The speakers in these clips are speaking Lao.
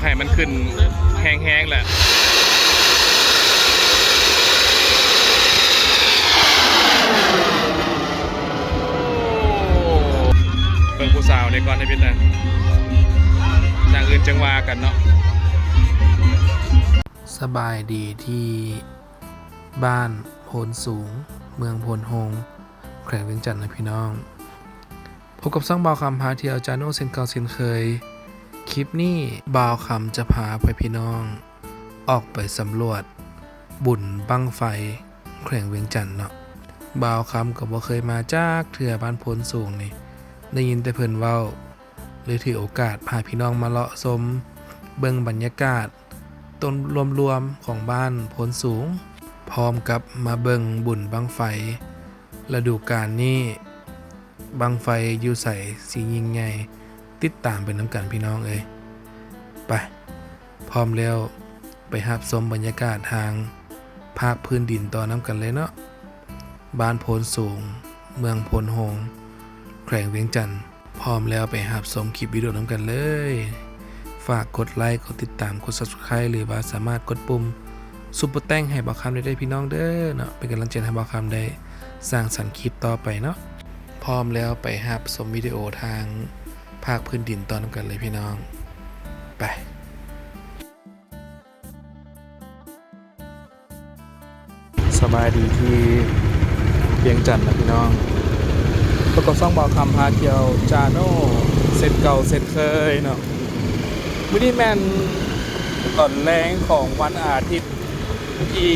ໃຫ້ມັນຂຶ້ນແຮງໆແຫຼະ. ເບິ່ງຜູ້ສາວນີ້ກ່ອນໃຫ້ເປັນນະ ຢ່າງອື່ນຈັ່ງວ່າກັນເນາະ. ສະບາຍດີທີ່ບ້ານໂພນສູງ ເມືອງໂພນໂຮງ ແຂວງວຽງຈັນນະພີ່ນ້ອງ. ພົບກັບຊ່ອງບ່າວຄຳພາທ່ຽວຈາໂນເຊັ່ນເກົ່າເຊັ່ນເຄີຍ. ຄລິບນີ້ບ່າວຄຳຈະພາໃຫ້ພີ່ນ້ອງອອກໄປສຳຫຼວດບຸນບັ້ງໄຟແຂວງວຽງຈັນເນາະ. ບ່າວຄຳກໍບໍ່ເຄີຍມາຈັກເທື່ອບ້ານໂພນສູງນີ້ ໄດ້ຍິນແຕ່ເພິ່ນເວົ້າ ເລີຍຖືໂອກາດພາພີ່ນ້ອງມາເລາະຊົມເບິ່ງບັນຍາກາດ ໂດຍລວມໆຂອງບ້ານໂພນສູງ ພ້ອມກັບມາເບິ່ງບຸນບັ້ງໄຟລະດູການນີ້ ບັ້ງໄຟຢູ່ໃສຊິຍິ່ງໃຫຍ່ ຕິດຕາມໄປນຳກັນພີ່ນ້ອງເອີຍ. ໄປ ພ້ອມແລ້ວໄປຮັບຊົມບັນຍາກາດທາງພາກພື້ນດິນຕໍ່ນຳກັນເລີຍເນາະ. ບ້ານໂພນສູງ ເມືອງໂພນໂຮງ ແຂວງວຽງຈັນ. ພ້ອມແລ້ວໄປຮັບຊົມຄລິບວິດີໂອນຳກັນເລີຍ. ຝາກກົດໄລ ກົດຕິດຕາມ ກົດ Subscribe ຫຼືວ່າສາມາດກົດປຸ່ມ Super Thanks ໃຫ້ບ່າວຄຳໄດ້ເດີພີ່ນ້ອງເດີເນາະ ເປັນກຳລັງໃຈໃຫ້ບ່າວຄຳໄດ້ສ້າງສັນຄລິບຕໍ່ໄປເນາະ. ພ້ອມແລ້ວໄປຮັບຊົມວິດີໂອທາງພາກພື້ນດິນຕໍ່ນຳກັນເລີຍພີ່ນ້ອງ. ໄປ. ສະບາຍດີທີ່ວຽງຈັນນະພີ່ນ້ອງ. ພົບກັບຊ່ອງບ່າວຄຳພາທ່ຽວຈາໂນເຊັ່ນເກົ່າເຊັ່ນເຄີຍເນາະ. ມື້ນີ້ແມ່ນຕອນແລງຂອງວັນອາທິດທີ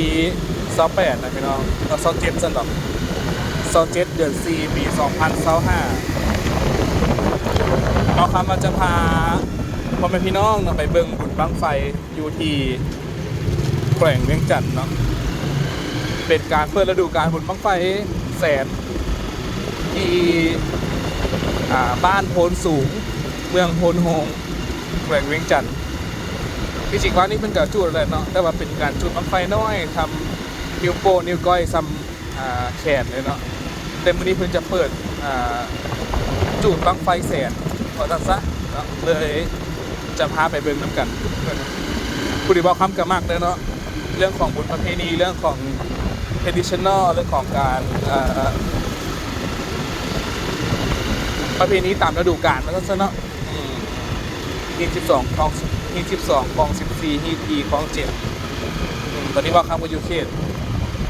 ຊາວແປດນະພີ່ນ້ອງ ເອີ ຊາວເຈັດຊັ້ນດອກ ຊາວເຈັດ ເດືອນສີ່ ປີສອງພັນຊາວຫ້າ. ບ່າວຄຳວ່າຈະພາພໍ່ແມ່ພີ່ນ້ອງເນາະ ໄປເບິ່ງບຸນບັ້ງໄຟ ຢູ່ທີ່ແຂວງວຽງຈັນເນາະ ເປັນການເປີດລະດູການບຸນບັ້ງໄຟແສນ ທີ່ ອ່າ ບ້ານໂພນສູງ ເມືອງໂພນໂຮງ ແຂວງວຽງຈັນ. ທີ່ຈິງວ່ານີ້ເພິ່ນກະຈູດແຫຼະເນາະ ແຕ່ວ່າເປັນການຈູດບັ້ງໄຟນ້ອຍ ສ່ຳນິ້ວໂປ້ງ ນິ້ວກ້ອຍ ສ່ຳ ອ່າ ແຂນເລີຍເນາະ. ແຕ່ມື້ນີ້ເພິ່ນຈະເປີດ ອ່າ ຈູດບັ້ງໄຟແສນ ວ່າຊັ້ນຊະເນາະ ເລີຍຈະພາໄປເບິ່ງນຳກັນ. ຜູ້ທີ່ເວົ້າຄຳກະມັກເດ້ເນາະ ເລື່ອງຂອງບຸນປະເພນີ ເລື່ອງຂອງ traditional ເລື່ອງຂອງການ ເອີ ປະເພນີຕາມລະດູການ ວ່າຊັ້ນຊະເນາະ. ຮີດສິບສອງ ຄອງ ຮີດສິບສອງ ຄອງສິບສີ່ ຮີດສີ່ ຄອງເຈັດ. ອືມ ຕອນນີ້ບ່າວຄຳກໍຢູ່ເຂດ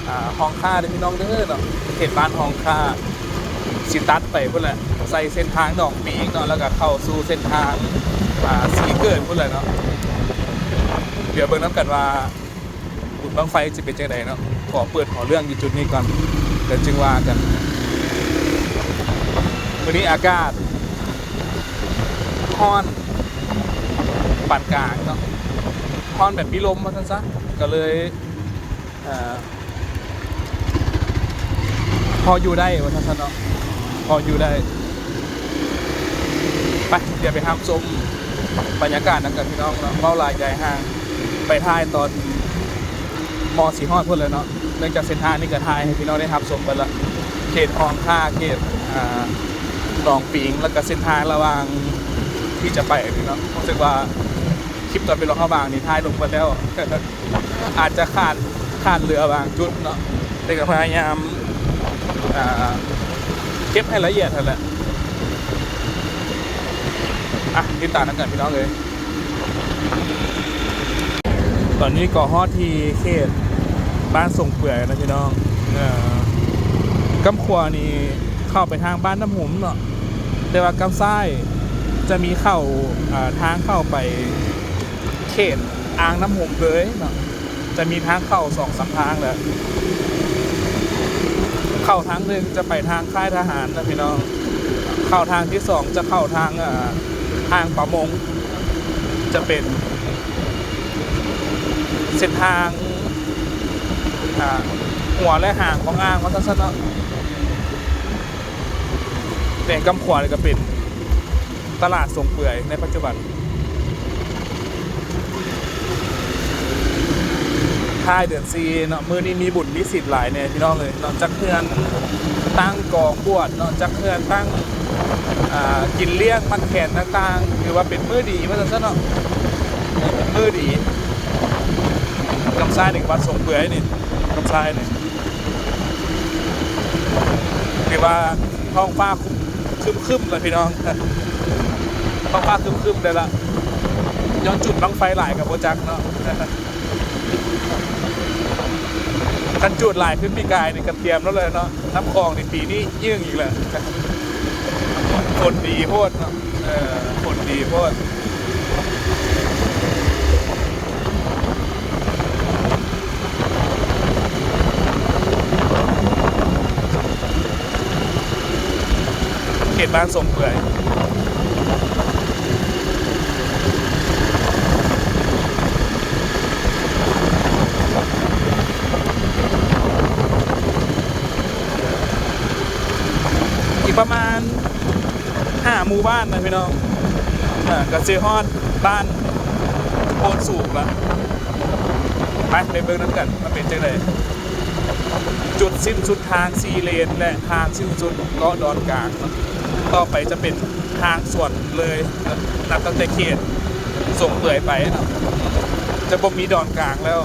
ອ່າ ຮ່ອງຄ້າເດີພີ່ນ້ອງເດີເນາະ ເຂດບ້ານຮ່ອງຄ້າ ຊິຕັດໄປພຸ້ນແຫຼະ ໃສ່ເສັ້ນທາງໜອງປີງເນາະ ແລ້ວກໍເຂົ້າສູ່ເສັ້ນທາງ ອ່າ ສີເກີດພຸ້ນແຫຼະເນາະ. ດຽວເບິ່ງນຳກັນວ່າ ບຸນບັ້ງໄຟຈະເປັນຈັ່ງໃດເນາະ. ຂໍເປີດຫົວເລື່ອງຢູ່ຈຸດນີ້ກ່ອນ ແລ້ວຈຶ່ງວ່າກັນ. ມື້ນີ້ອາກາດຮ້ອນປານກາງເນາະ ຮ້ອນແບບມີລົມວ່າຊັ້ນຊະ ກໍເລີຍ ເອີ ພໍຢູ່ໄດ້ວ່າຊັ້ນຊະເນາະ ພໍຢູ່ໄດ້. ໄປ ດຽວໄປຮັບຊົມບັນຍາກາດນຳກັນພີ່ນ້ອງເນາະ. ເວົ້າຫຼາຍໃຫຍ່ຫ່າງ ໄປຖ່າຍຕອນມໍຊິຮອດພຸ້ນແຫຼະເນາະ ເນື່ອງຈາກເສັ້ນທາງນີ້ກໍຖ່າຍໃຫ້ພີ່ນ້ອງໄດ້ຮັບຊົມເບິດລະ ເຂດຮ່ອງຄ້າ ເຂດ ອ່າ ໜອງປີງ ແລ້ວກໍເສັ້ນທາງລະຫວ່າງທີ່ຈະໄປນີ້ເນາະ. ຮູ້ສຶກວ່າຄລິບຕອນໄປຫຼວງພະບາງນີ້ຖ່າຍລົງເບິດແລ້ວ ອາດຈະຂາດ ຂາດເຫຼືອບາງຈຸດເນາະ ແຕ່ກໍພະຍາຍາມ ອ່າ ເກັບໃຫ້ລະອຽດຫັ້ນແຫຼະ. ອ່ະ ຕິດຕາມນຳກັນພີ່ນ້ອງເອີຍ. ຕອນນີ້ກໍຮອດທີ່ເຂດບ້ານສົງເປືອຍແລ້ວພີ່ນ້ອງ. ເອີ ກ້ຳຂວານີ້ເຂົ້າໄປທາງບ້ານນ້ຳຫຸມເນາະ ແຕ່ວ່າກ້ຳຊ້າຍຈະມີເຂົ້າ ເອີ ທາງເຂົ້າໄປເຂດອ່າງນ້ຳຫຸມເລີຍເນາະ. ຈະມີທາງເຂົ້າສອງສາມທາງແຫຼະ ເຂົ້າທາງໜຶ່ງຈະໄປທາງຄ້າຍທະຫານນະພີ່ນ້ອງ ເຂົ້າທາງທີສອງຈະເຂົ້າທາງ ເອີ ທາງປະມົງ ຈະເປັນເສັ້ນທາງ ອ່າ ຫົວແລະຫາງຂອງອ່າງວ່າຊັ້ນຊະເນາະ. ແຕ່ກ້ຳຂວານີ້ກໍເປັນຕະຫຼາດສົງເປືອຍໃນປັດຈຸບັນ. ທ້າຍເດືອນສີ່ເນາະ ມື້ນີ້ມີບຸນມີສິນຫຼາຍແດ່ພີ່ນ້ອງເອີຍເນາະ ຈັກເຮືອນຕັ້ງກອງບວດເນາະ ຈັກເຮືອນຕັ້ງ ອ່າ ກິນລ້ຽງມັດແຂນຕ່າງໆ ຖືວ່າເປັນມື້ດີວ່າຊັ້ນຊະເນາະ. ມື້ດີ ກຳຊາຍນີ້ ວັດສົງເປືອຍນີ້ ກຳຊາຍນີ້ ຖືວ່າທ້ອງຟ້າຄຶ້ມໆລະພີ່ນ້ອງ ທ້ອງຟ້າຄຶ້ມໆໄດ້ລະ ຍ້ອນຈູດບັ້ງໄຟຫຼາຍກໍບໍ່ຈັກເນາະ. ຄັນຈູດຫຼາຍຄືປີກາຍນີ້ກໍຕຽມແລ້ວແຫຼະເນາະ ນ້ຳຂອງນີ້ປີນີ້ຍືງອີກແລ້ວ ຝົນດີໂພດເນາະ ເອີ ຝົນດີໂພດ. ເຂດບ້ານສົງເປືອຍ ອີກປະມານຫ້າໝູ່ບ້ານນະພີ່ນ້ອງ ເອີ ກໍຊິຮອດບ້ານໂພນສູງລະ. ໄປ ໄປເບິ່ງນຳກັນວ່າເປັນຈັ່ງໃດ ຈຸດສິ້ນສຸດທາງສີ່ເລນ ແລະ ທາງສິ້ນສຸດເກາະດອນກາງ. ຕໍ່ໄປຈະເປັນທາງສວນເລີຍ ນັບຕັ້ງແຕ່ເຂດສົງເປືອຍໄປເນາະ ຈະບໍ່ມີດອນກາງແລ້ວ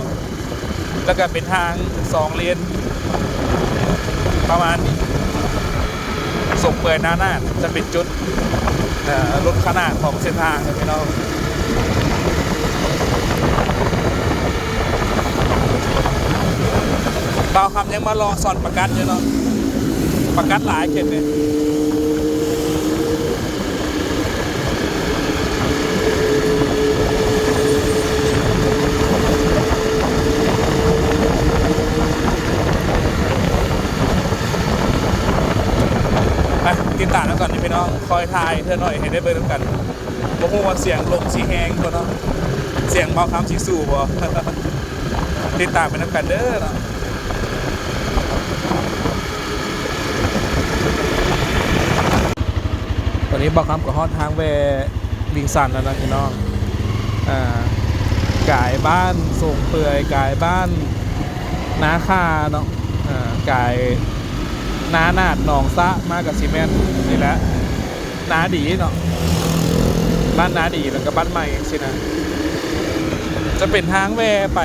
ແລ້ວກະເປັນທາງສອງເລນປະມານນີ້. ສົງເປືອຍນານາດຈະເປັນຈຸດ ເອີ ຫຼຸດຂະໜາດຂອງເສັ້ນທາງເນາະພີ່ນ້ອງ. ບ່າວຄຳຍັງມາເລາະສອນປາກັດຢູ່ເນາະ ປາກັດຫຼາຍເຂດນີ້. ໄປ ຕິດຕາມນຳກັນເດີພີ່ນ້ອງ ຄ່ອຍຖ່າຍເທື່ອໜ້ອຍໃຫ້ໄດ້ເບິ່ງນຳກັນ. ບໍ່ຮູ້ວ່າສຽງລົມຊິແຮງບໍ່ເນາະ ສຽງບ່າວຄຳຊິສູ້ບໍ່ ຕິດຕາມໄປນຳກັນເດີເນາະ. ຕອນນີ້ບ່າວຄຳກໍຮອດທາງແວ່ວິງຊັນແລ້ວນະພີ່ນ້ອງ ອາ ກາຍບ້ານສົງເປືອຍ ກາຍບ້ານນາຄາເນາະ ອາ ກາຍນານາດ ໜອງສະ ມາກໍຊິແມ່ນນີ້ແຫຼະ ນາດີເນາະ ບ້ານນາດີ ແລ້ວກໍບ້ານໃໝ່ຈັ່ງຊີ້ນະ ຈະເປັນທາງແວ່ໄປ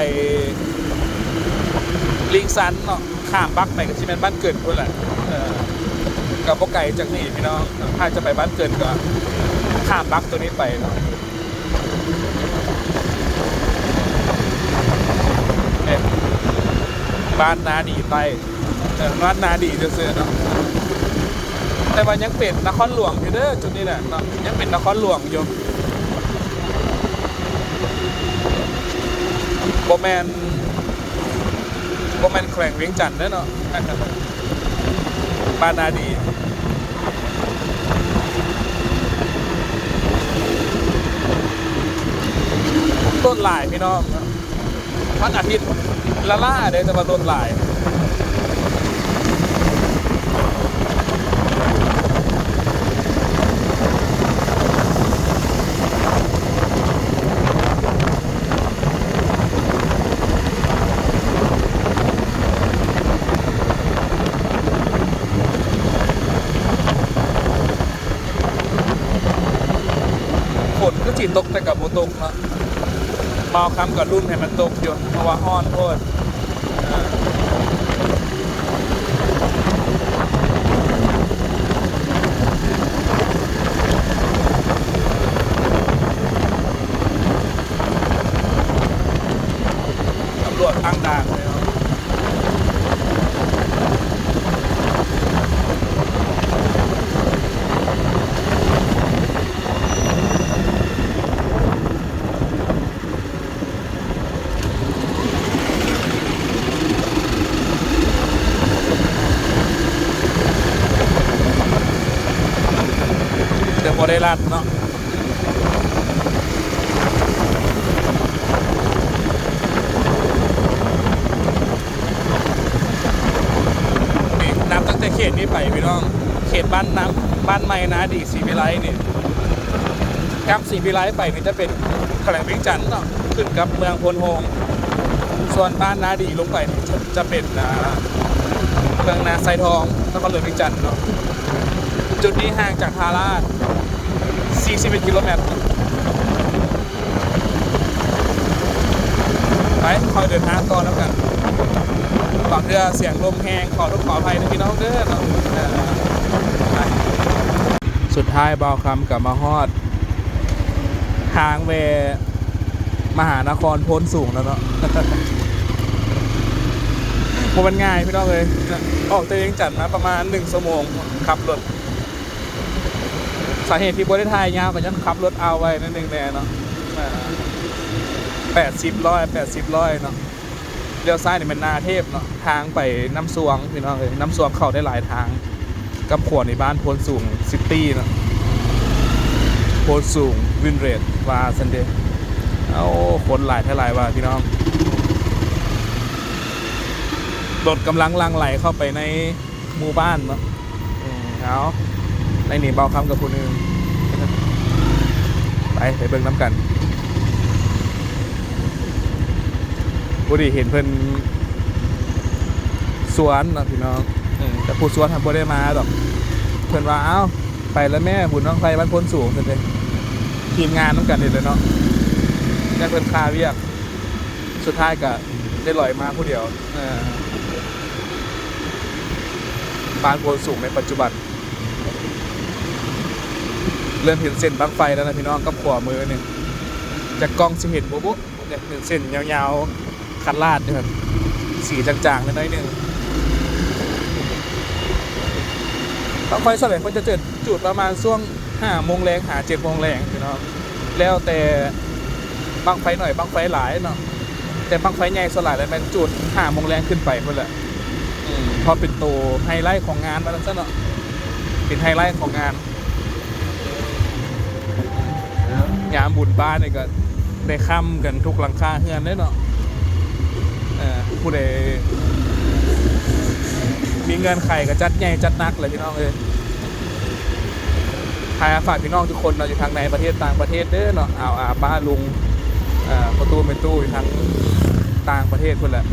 ວິງຊັນເນາະ ຂ້າມບັກໄປກໍຊິແມ່ນບ້ານເກີນພຸ້ນແຫຼະ ເອີ ກໍບໍ່ໄກຈາກນີ້ພີ່ນ້ອງ ຖ້າຈະໄປບ້ານເກີນກໍຂ້າມບັກຕົວນີ້ໄປເນາະ ເປັນບ້ານນາດີໃຕ້. ເອີ ບ້ານນາດີຊື່ໆເນາະ ແຕ່ວ່າຍັງເປັນນະຄອນຫຼວງຢູ່ເດີ ຈຸດນີ້ນະເນາະ ຍັງເປັນນະຄອນຫຼວງຢູ່ ບໍ່ແມ່ນ ບໍ່ແມ່ນແຂວງວຽງຈັນເດີເນາະ ບ້ານນາດີ. ລົດຫຼາຍພີ່ນ້ອງເນາະ ວັນອາທິດລ້າໆເດ້ ແຕ່ວ່າລົດຫຼາຍ. ຝົນຄືຊິຕົກແຕ່ກໍບໍ່ຕົກເນາະ ບ່າວຄຳກໍລຸ້ນໃຫ້ມັນຕົກຢູ່ ເພາະວ່າຮ້ອນໂພດ. ຕຳຫຼວດຕັ້ງດ່ານເລີຍເນາະ ແຕ່ບໍ່ໄດ້ລັດເນາະ. ນີ້ ນັບຕັ້ງແຕ່ເຂດນີ້ໄປພີ່ນ້ອງ ເຂດບ້ານນາ ບ້ານໃໝ່ນາດີ ສີວິໄລນີ້ ກັບສີວິໄລໄປນີ້ຈະເປັນແຂວງວຽງຈັນເນາະ ຂຶ້ນກັບເມືອງໂພນໂຮງ ສ່ວນບ້ານນາດີລົງໄປນີ້ຈະ ຈະເປັນ ອ່າ ເມືອງນາຊາຍທອງ ນະຄອນຫຼວງວຽງຈັນເນາະ. ຈຸດນີ້ຫ່າງຈາກທ່າລາດສີ່ສິບເອັດກິໂລແມັດ. ໄປ ຄ່ອຍເດີນທາງຕໍ່ນຳກັນ. ບາງເທື່ອສຽງລົມແຮງ ຂໍໂທດຂໍອະໄພເດີພີ່ນ້ອງເດີເນາະ. ເອີ ໄປ ສຸດທ້າຍບ່າວຄຳກໍມາຮອດທາງແວ່ມະຫານະຄອນໂພນສູງແລ້ວເນາະ. ບໍ່ແມ່ນງ່າຍພີ່ນ້ອງເອີຍ ອອກແຕ່ວຽງຈັນມາປະມານໜຶ່ງຊົ່ວໂມງຂັບລົດ. ສາເຫດທີ່ບໍ່ໄດ້ຖ່າຍຍາວກໍຍ້ອນຂັບລົດເອົາໄວ້ໜ້ອຍໜຶ່ງແດ່ເນາະ. ເອີ ແປດສິບຮ້ອຍ ແປດສິບຮ້ອຍເນາະ. ລ້ຽວຊ້າຍນີ້ແມ່ນນາເທບເນາະ ທາງໄປນ້ຳຊວງພີ່ນ້ອງເອີຍ. ນ້ຳຊວງເຂົ້າໄດ້ຫຼາຍທາງ. ກັບຂົວໃນບ້ານໂພນສູງຊິຕີ້ເນາະ ໂພນສູງວິນເຣດວ່າຊັ້ນເດ. ໂອ້ ຄົນຫຼາຍແທ້ຫຼາຍວ່າພີ່ນ້ອງ. ລົດກຳລັງຫຼັ່ງໄຫຼເຂົ້າໄປໃນ ໝູ່ບ້ານເນາະ. ເອີ ເອົາ ໃນນີ້ບ່າວຄຳກັບຜູ້ໜຶ່ງ ໄປ ໄປເບິ່ງນຳກັນ. ພໍດີເຫັນເພິ່ນຊວນເນາະພີ່ນ້ອງ. ເອີ ແຕ່ຜູ້ຊວນຫັ້ນບໍ່ໄດ້ມາດອກ. ເພິ່ນວ່າ ເອົ້າ ໄປລະແມ່ ບຸນບັ້ງໄຟບ້ານໂພນສູງ ຊັ້ນເດ. ທີມງານນຳກັນນີ້ແຫຼະເນາະ ແຕ່ເພິ່ນຄາວຽກ. ສຸດທ້າຍກະໄດ້ລອຍມາຜູ້ດຽວ. ເອີ ບ້ານໂພນສູງໃນປັດຈຸບັນ ເລີ່ມເຫັນເສັ້ນບັ້ງໄຟແລ້ວນະພີ່ນ້ອງ ກັບຂວາມືນີ້. ຈາກກ້ອງຊິເຫັນບໍ່ບຸ ເຫັນເສັ້ນຍາວໆ ຄັນລາດຢູ່ຫັ້ນ ສີຈາງໆ ໜ້ອຍໜຶ່ງ. ບັ້ງໄຟສ່ວນໃຫຍ່ເພິ່ນຈະເຈີດຈູດປະມານຊ່ວງ ຫ້າໂມງແລງຫາເຈັດໂມງແລງພີ່ນ້ອງ ແລ້ວແຕ່ບັ້ງໄຟໜ້ອຍບັ້ງໄຟຫຼາຍເນາະ. ແຕ່ບັ້ງໄຟໃຫຍ່ສ່ວນຫຼາຍແລ້ວແມ່ນຈູດຫ້າໂມງແລງຂຶ້ນໄປພຸ້ນແຫຼະ. ເພາະເປັນໂຕໄຮໄລຂອງງານວ່າຊັ້ນເນາະ ເປັນໄຮໄລຂອງງານ. ຍາມບຸນບ້ານນີ້ກໍໄດ້ຄ້ຳກັນທຸກຫຼັງຄາເຮືອນເດ້ເນາະ. ເອີ ຜູ້ໃດມີເງື່ອນໄຂກໍຈັດໃຫຍ່ຈັດໜັກແຫຼະພີ່ນ້ອງເອີຍ. ໃຫ້ຝາກພີ່ນ້ອງທຸກຄົນເນາະ ຢູ່ທາງໃນປະເທດຕ່າງປະເທດເດີເນາະ ອາວອາປ້າລຸງ ເອີ ພໍ່ຕູ້ແມ່ຕູ້ ຢູ່ທາງຕ່າງປະເທດພຸ້ນແຫຼະ.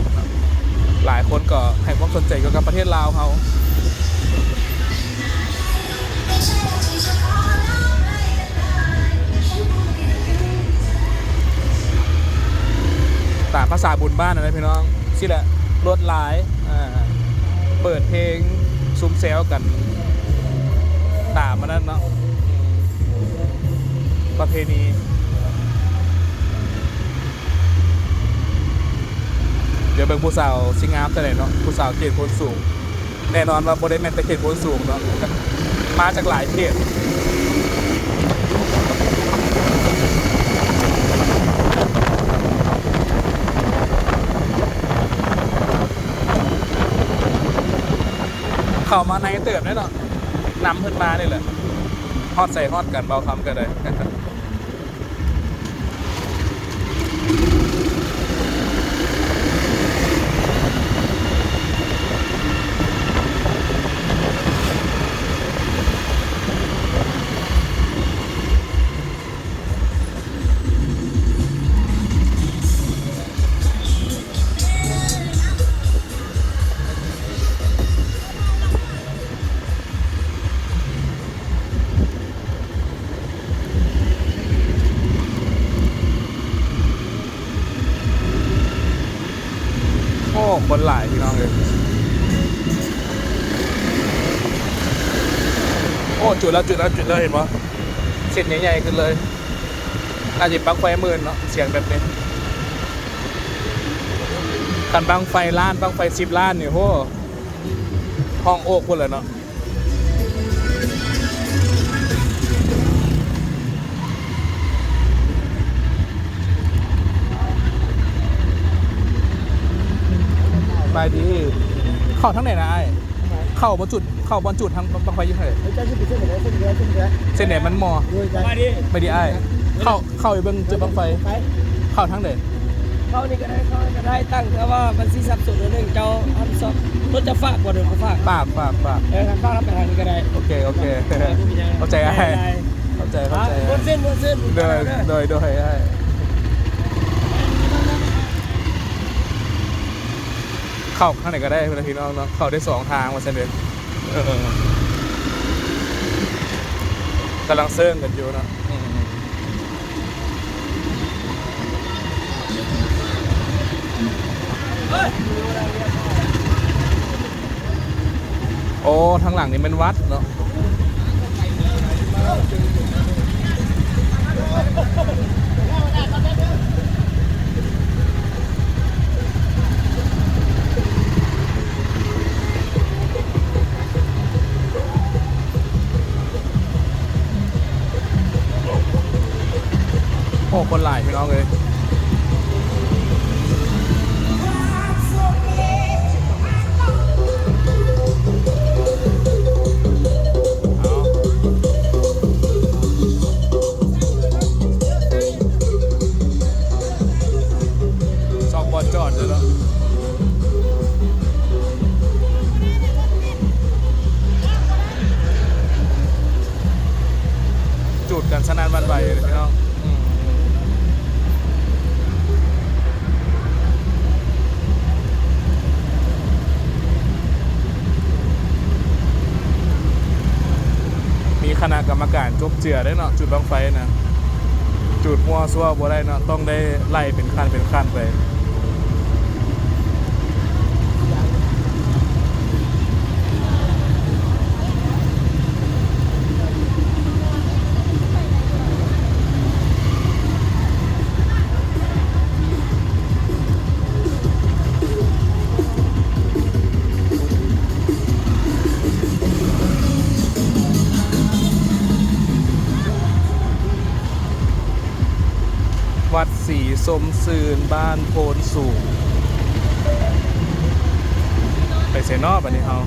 ຫຼາຍຄົນກໍໃຫ້ຄວາມສົນໃຈກ່ຽວກັບປະເທດລາວເຮົາ. ຕາມພາສາບຸນບ້ານຫັ້ນແຫຼະພີ່ນ້ອງ ຊີ້ແຫຼະ ລົດຫຼາຍ ເປີດເພງຊຸມແຊວກັນ ຕາມອັນນັ້ນເນາະ ປະເພນີ. ດຽວເບິ່ງຜູ້ສາວຊິງາມສ່ຳໃດເນາະ ຜູ້ສາວເຂດໂພນສູງ. ແນ່ນອນວ່າບໍ່ໄດ້ແມ່ນແຕ່ເຂດໂພນສູງເນາະ ມາຈາກຫຼາຍເຂດ. ເຂົ້າມາໃນເຕີບແລ້ວເນາະ ນຳເພິ່ນມານີ້ແຫຼະ ຮອດໃສຮອດກັນ ເບົາຄຳກໍໄດ້. ໂອ້ ຄົນຫຼາຍພີ່ນ້ອງເອີຍ. ໂອ້ ຈຸດແລ້ວ ຈຸດແລ້ວ ຈຸດແລ້ວ ເຫັນບໍ່? ເສັ້ນໃຫຍ່ໆຂຶ້ນເລີຍ. ໜ້າຈະບັ້ງໄຟໝື່ນເນາະ ສຽງແບບນີ້. ຄັນບັ້ງໄຟລ້ານ ບັ້ງໄຟສິບລ້ານນີ້ ໂຫ ຮ້ອງໂອກພຸ້ນແຫຼະເນາະ. ສະບາຍດີ. ເຂົ້າທາງໃດນະອ້າຍ? ເຂົ້າບໍ່ຈຸດ ເຂົ້າບ່ອນຈຸດທາງບັ້ງໄຟຢູ່ໃສ? ເສັ້ນໃດມັນໝໍ? ສະບາຍດີ. ສະບາຍດີອ້າຍ. ເຂົ້າ ເຂົ້າໄປເບິ່ງຈຸດບັ້ງໄຟ. ເຂົ້າທາງໃດ? ເຂົ້ານີ້ກໍໄດ້ ເຂົ້ານີ້ກໍໄດ້ ຕັ້ງແຕ່ວ່າມັນຊິສັບສົນໜ້ອຍໜຶ່ງ ເຈົ້າຮັບຜິດຊອບ ລົດຈະຝາກບໍ່ ຫຼືບໍ່ຝາກ? ຝາກ ຝາກ ຝາກ. ເອີ ຖ້າຝາກເຮົາໄປທາງນີ້ກໍໄດ້. ໂອເຄ ໂອເຄ. ເອີ ບໍ່ເປັນຫຍັງ. ເຂົ້າໃຈອ້າຍ. ໄດ້ ໄດ້. ເຂົ້າໃຈ ເຂົ້າໃຈ. ອ່າ ມ່ວນຊື່ນ ມ່ວນຊື່ນ. ໂດຍ ໂດຍ ໂດຍ ອ້າຍ. ເຂົ້າທາງໃດກໍໄດ້ ພີ່ນ້ອງເນາະ ເຂົ້າໄດ້ສອງທາງວ່າຊັ້ນເດີ້. ເອີ ກຳລັງເຊິ່ງກັນຢູ່ເນາະ. ອືມ. ໂອ້ ທາງຫຼັງນີ້ແມ່ນວັດເນາະ. ໂອ້ ຄົນຫຼາຍພີ່ນ້ອງເອີຍ. ຊອກບ່ອນຈອດເດີເນາະ. ຈູດກັນສະໜັ່ນຫວັ່ນໄຫວເລີຍພີ່ນ້ອງ. ອືມ ມີຄະນະກຳມະການຈົບເຈືອເດ້ເນາະ ຈູດບັ້ງໄຟນະ. ຈູດມົ້ວຊົ່ວບໍ່ໄດ້ເນາະ ຕ້ອງໄດ້ໄລ່ເປັນຂັ້ນເປັນຂັ້ນໄປ. ວັດສີຊົມຊື່ນ ບ້ານໂພນສູງ. ໄປໃສເນາະບາດນີ້ເຮົາ?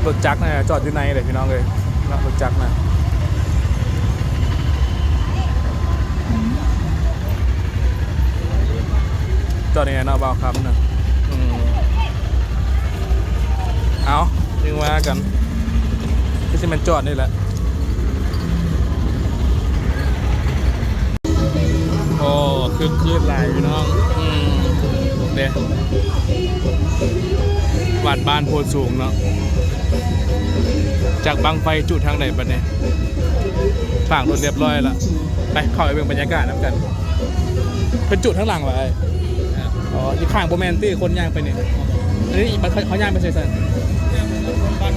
ລົດຈັກນະ ຈອດຢູ່ໃນເດ້ພີ່ນ້ອງເອີຍເນາະ ລົດຈັກນະ. ຈອດນີ້ເນາະ ບ່າວຄຳນະ. ອືມ ເອົາ ຈຶ່ງວ່າກັນ ຄືຊິແມ່ນຈອດນີ້ແຫຼະ. ໂອ້ ຄຶກຄື້ນຫຼາຍພີ່ນ້ອງ. ອືມ ເດ້ ວັດບ້ານໂພນສູງເນາະ. ຈັກບັ້ງໄຟຈຸທາງໃດບັດນີ້? ຝາກລົດລຽບຮ້ອຍລະ. ໄປ ເຂົ້າໄປເບິ່ງບັນຍາກາດນຳກັນ. ເພິ່ນຈຸທາງຫຼັງຫວາ? ອໍ ຢູ່ຂ້າງບໍ່ແມ່ນຕິ ຄົນຍ່າງໄປນີ້. ອັນນີ້ເຂົາ ເຂົາຍ່າງໄປໃສຊັ້ນ? ອໍ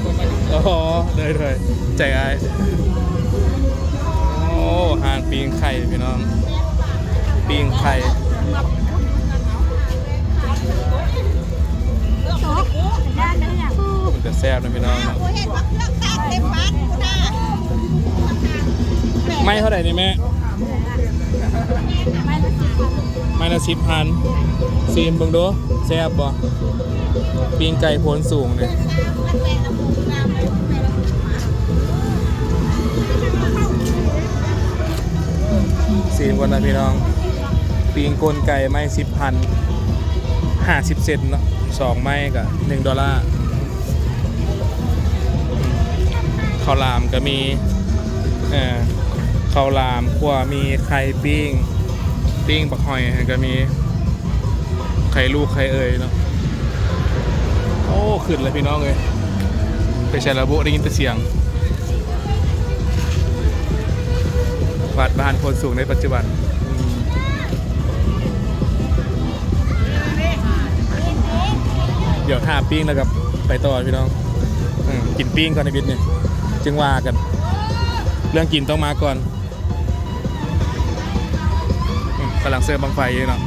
ໂດຍໆ ໃຈອ້າຍ. ໂອ້ ຮ້ານປີ້ງໄກ່ພີ່ນ້ອງ ປີ້ງໄກ່. ໂອ້ ເປັນຕາແຊບນະພີ່ນ້ອງເນາະ. ໄມ້ເທົ່າໃດນີ້ແມ່? ໄມ້ລະສິບພັນ. ຊີມເບິ່ງດູ ແຊບບໍ່? ປີ້ງໄກ່ໂພນສູງນີ້ ຊີມກ່ອນນະພີ່ນ້ອງ. ປີ້ງກົ້ນໄກ່ໄມ້ສິບພັນ ຫ້າສິບເຊັນເນາະ ສອງໄມ້ກະໜຶ່ງໂດລາ. ເຂົ້າຫຼາມກະມີ ເອີ ເຂົ້າຫຼາມ ຂົ້ວໝີ່ ໄຂ່ປີ້ງ ປີ້ງບັກຫອຍຫັ້ນກະມີ ໄຂ່ລູກໄຂ່ເອີຍເນາະ. ໂອ້ ຂຶ້ນແລ້ວພີ່ນ້ອງເອີຍ ໄປໃສລະບຸ ໄດ້ຍິນແຕ່ສຽງ. ວັດບ້ານໂພນສູງໃນປັດຈຸບັນ. ອືມ ດຽວຖ້າປີ້ງແລ້ວກໍໄປຕໍ່ພີ່ນ້ອງ. ອືມ ກິນປີ້ງກ່ອນໃນບິດນີ້ ຈຶ່ງວ່າກັນ ເລື່ອງກິນຕ້ອງມາກ່ອນ. ອືມ ກຳລັງເສີມບັ້ງໄຟຢູ່ເນາະ.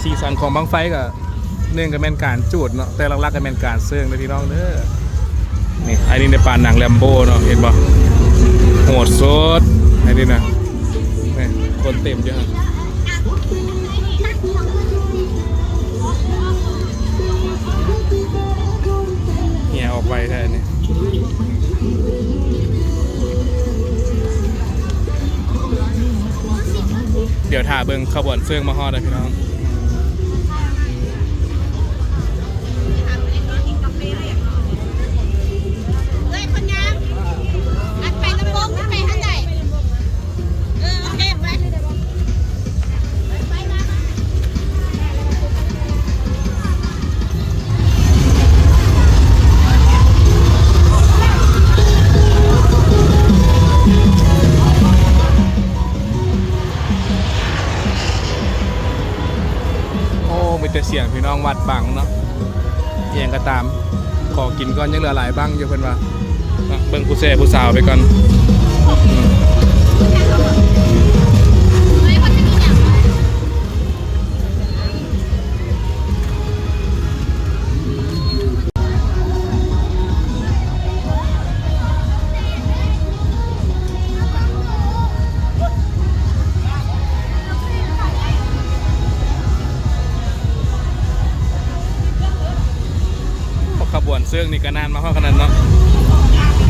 ສີສັນຂອງບັ້ງໄຟກໍ ໜຶ່ງກໍແມ່ນການຈູດເນາະ ແຕ່ຫຼັກໆກໍແມ່ນການເສີງເດີພີ່ນ້ອງເດີ. ນີ້ ອັນນີ້ໃນປານໜັງແຣມໂບເນາະ ເຫັນບໍ່? ໂຫດສຸດ ອັນນີ້ນະ. ນີ້ ຄົນເຕັມຢູ່ຫັ້ນ ເຫື່ອອອກໄວແທ້ນີ້. ດຽວຖ້າເບິ່ງຂະບວນເສີງມາຮອດແລ້ວພີ່ນ້ອງ. ເອື້ອຍຄົນງາມ ອັນໄປລຳໂພງ ໄປທາງໃດ? ເອີ ໂອເຄ ໄປ. ເ ແຕ່ສຽງພີ່ນ້ອງວັດບັງເນາະ ອີ່ຫຍັງກໍຕາມ ຂໍກິນກ່ອນ ຍັງເຫຼືອຫຼາຍບັ້ງຢູ່ ເພິ່ນວ່າ. ເບິ່ງຜູ້ແຊຜູ້ສາວໄປກ່ອນ. ຂະບວນເຊີງນີ້ກໍນານມາຮອດຂະໜາດເນາະ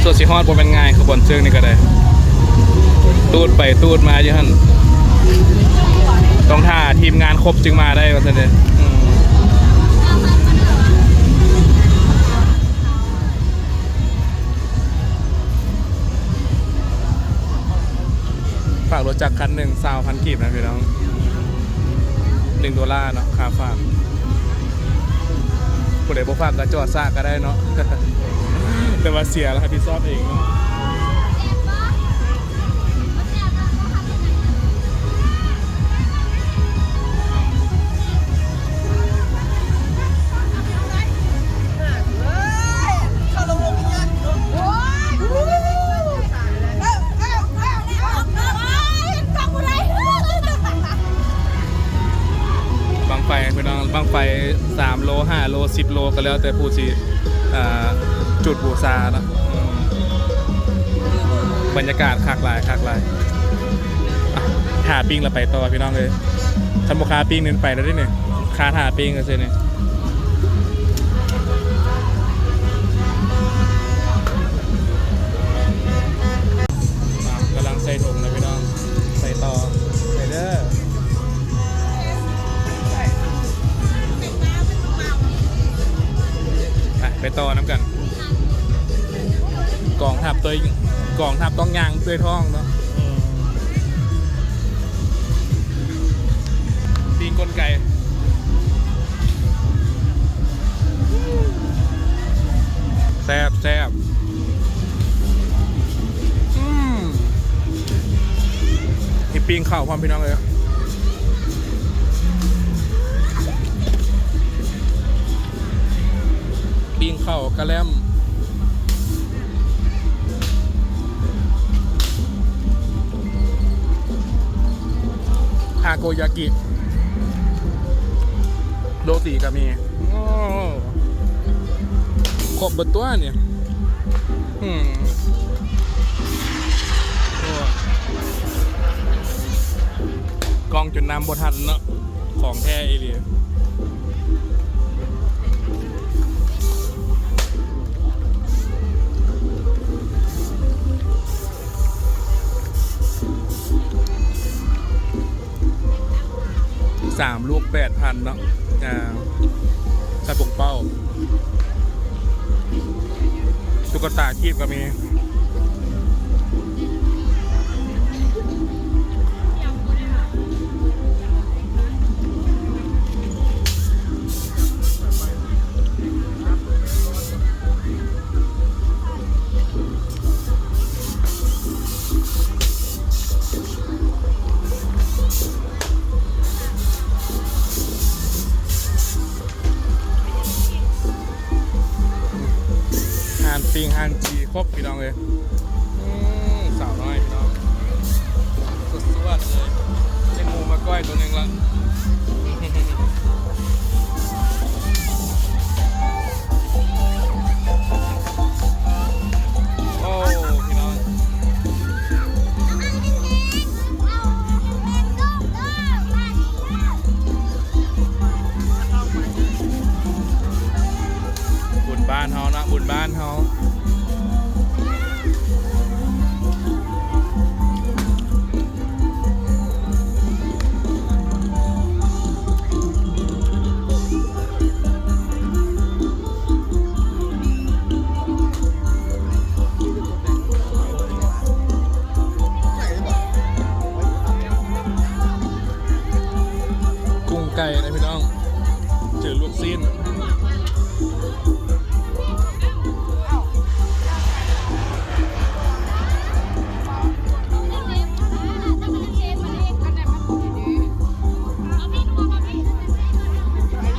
ສ່ວນຊິຮອດບໍ່ແມ່ນງ່າຍ ຂະບວນເຊີງນີ້ກໍໄດ້ ຕູດໄປຕູດມາຢູ່ຫັ້ນ ຕ້ອງຖ້າທີມງານຄົບຈຶ່ງມາໄດ້ວ່າຊັ້ນເດ. ອືມ ຝາກລົດຈັກຄັນໜຶ່ງ ຊາວພັນກີບນະພີ່ນ້ອງ ໜຶ່ງໂດລາເນາະ ຄ່າຝາກ. ຜູ້ໃດບໍ່ຝາກກໍຈອດຊະກໍໄດ້ເນາະ ແຕ່ວ່າເສຍແລ້ວຮັບຜິດຊອບເອງເນາະ. ບັ້ງໄຟພີ່ນ້ອງ ບັ້ງໄຟສາມໂລ ຫ້າໂລ ສິບໂລ ກໍແລ້ວແຕ່ຜູ້ຊິ ອ່າ ຈຸດບູຊາເນາະ. ອືມ ບັນຍາກາດຄັກຫຼາຍ ຄັກຫຼາຍ. ອ່ະ ຖ້າປີ້ງແລ້ວໄປຕໍ່ພີ່ນ້ອງເອີຍ ຄັນບໍ່ຄ່າປີ້ງນີ້ໄປແລ້ວເດ້ນີ້ ຄ່າຖ້າປີ້ງຊື່ໆນີ້. ກຳລັງໃສ່ຖົງນະພີ່ນ້ອງ ໃສ່ຕໍ່ ໃສ່ເດີ. ໄປ ໄປຕໍ່ນຳກັນ ກອງທັບໂດຍ ກອງທັບຕ້ອງຍ່າງດ້ວຍທ້ອງເນາະ. ອືມ ປີ້ງກົ້ນໄກ່ ແຊບ ແຊບ. ອືມ ມີປີ້ງເຂົ້າພ້ອມພີ່ນ້ອງເອີຍ ປີ້ງເຂົ້າກະແລັມ ທາໂກຍາກິ ໂຣຕີກໍມີ. ໂອ້ ຄົບເບິດຕົວນີ້. ອືມ ໂອ້ ກ້ອງຈົນນຳບໍ່ທັນເນາະ ຂອງແທ້ອີ່ຫຼີ. ສາມລູກແປດພັນເນາະ ອ່າ ໃສ່ປົງເປົ້າ ຕຸກກະຕາຄີບກໍມີ. ຮ້ານປີ້ງຮ້ານຈີ່ຄົບ ພີ່ນ້ອງເອີຍ. ອືມ ສາວນ້ອຍພີ່ນ້ອງ ສວດໆເລີຍ ໄດ້ໝູມາກ້ອຍໂຕໜຶ່ງລະ. ໂອ້ ພີ່ນ້ອງ ບຸນບ້ານເຮົາເນາະ ບຸນບ້ານເຮົາ. ກຸ້ງໄກ່ນະພີ່ນ້ອງ ເຈີລູກຊີ້ນ. ເ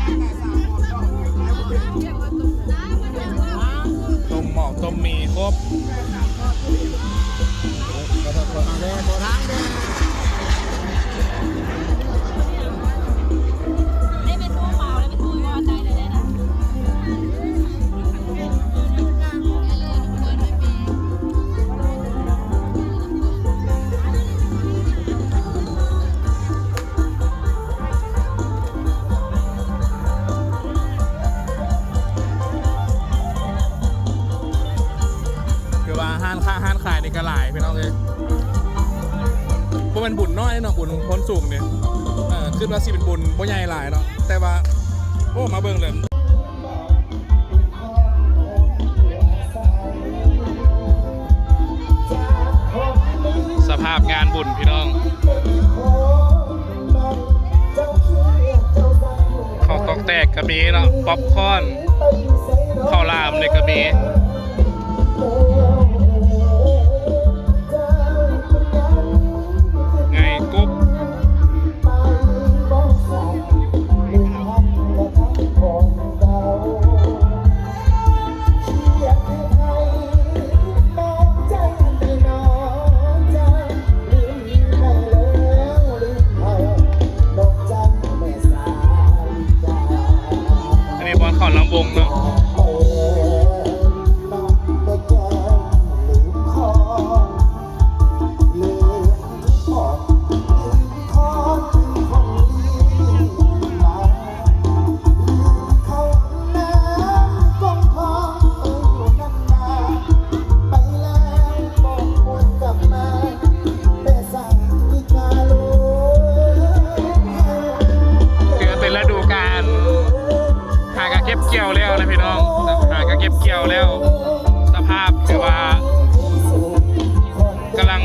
ເປັນບຸນນ້ອຍເນາະ ບຸນໂພນສູງນີ້ ເອີ ຄິດວ່າຊິເປັນບຸນບໍ່ໃຫຍ່ຫຼາຍເນາະ ແຕ່ວ່າ ໂອ້ ມາເບິ່ງເລີຍ ສະພາບງານບຸນພີ່ນ້ອງ ເຂົ້າຕອກແຕກກໍມີເນາະ ປັອບຄອນ ເຂົ້າຫຼາມນີ້ກໍມີ ໄງກົບ ອັນນີ້ບ່ອນເຂົ້າລຳວົງເນາະ. ຖືວ່າເປັນລະດູການ ຫາກະເກັບກ່ຽວແລ້ວນະພີ່ນ້ອງ ຫາກະເກັບກ່ຽວແລ້ວ ສະພາບຖືວ່າກຳລັງ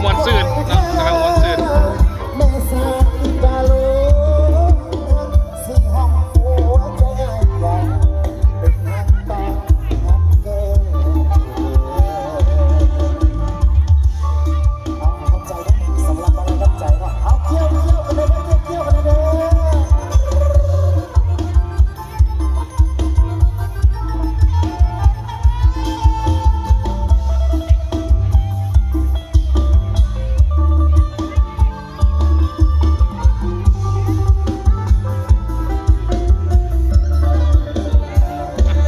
ມ່ວນຊື່ນເນາະ ກຳລັງມ່ວນຊື່ນ.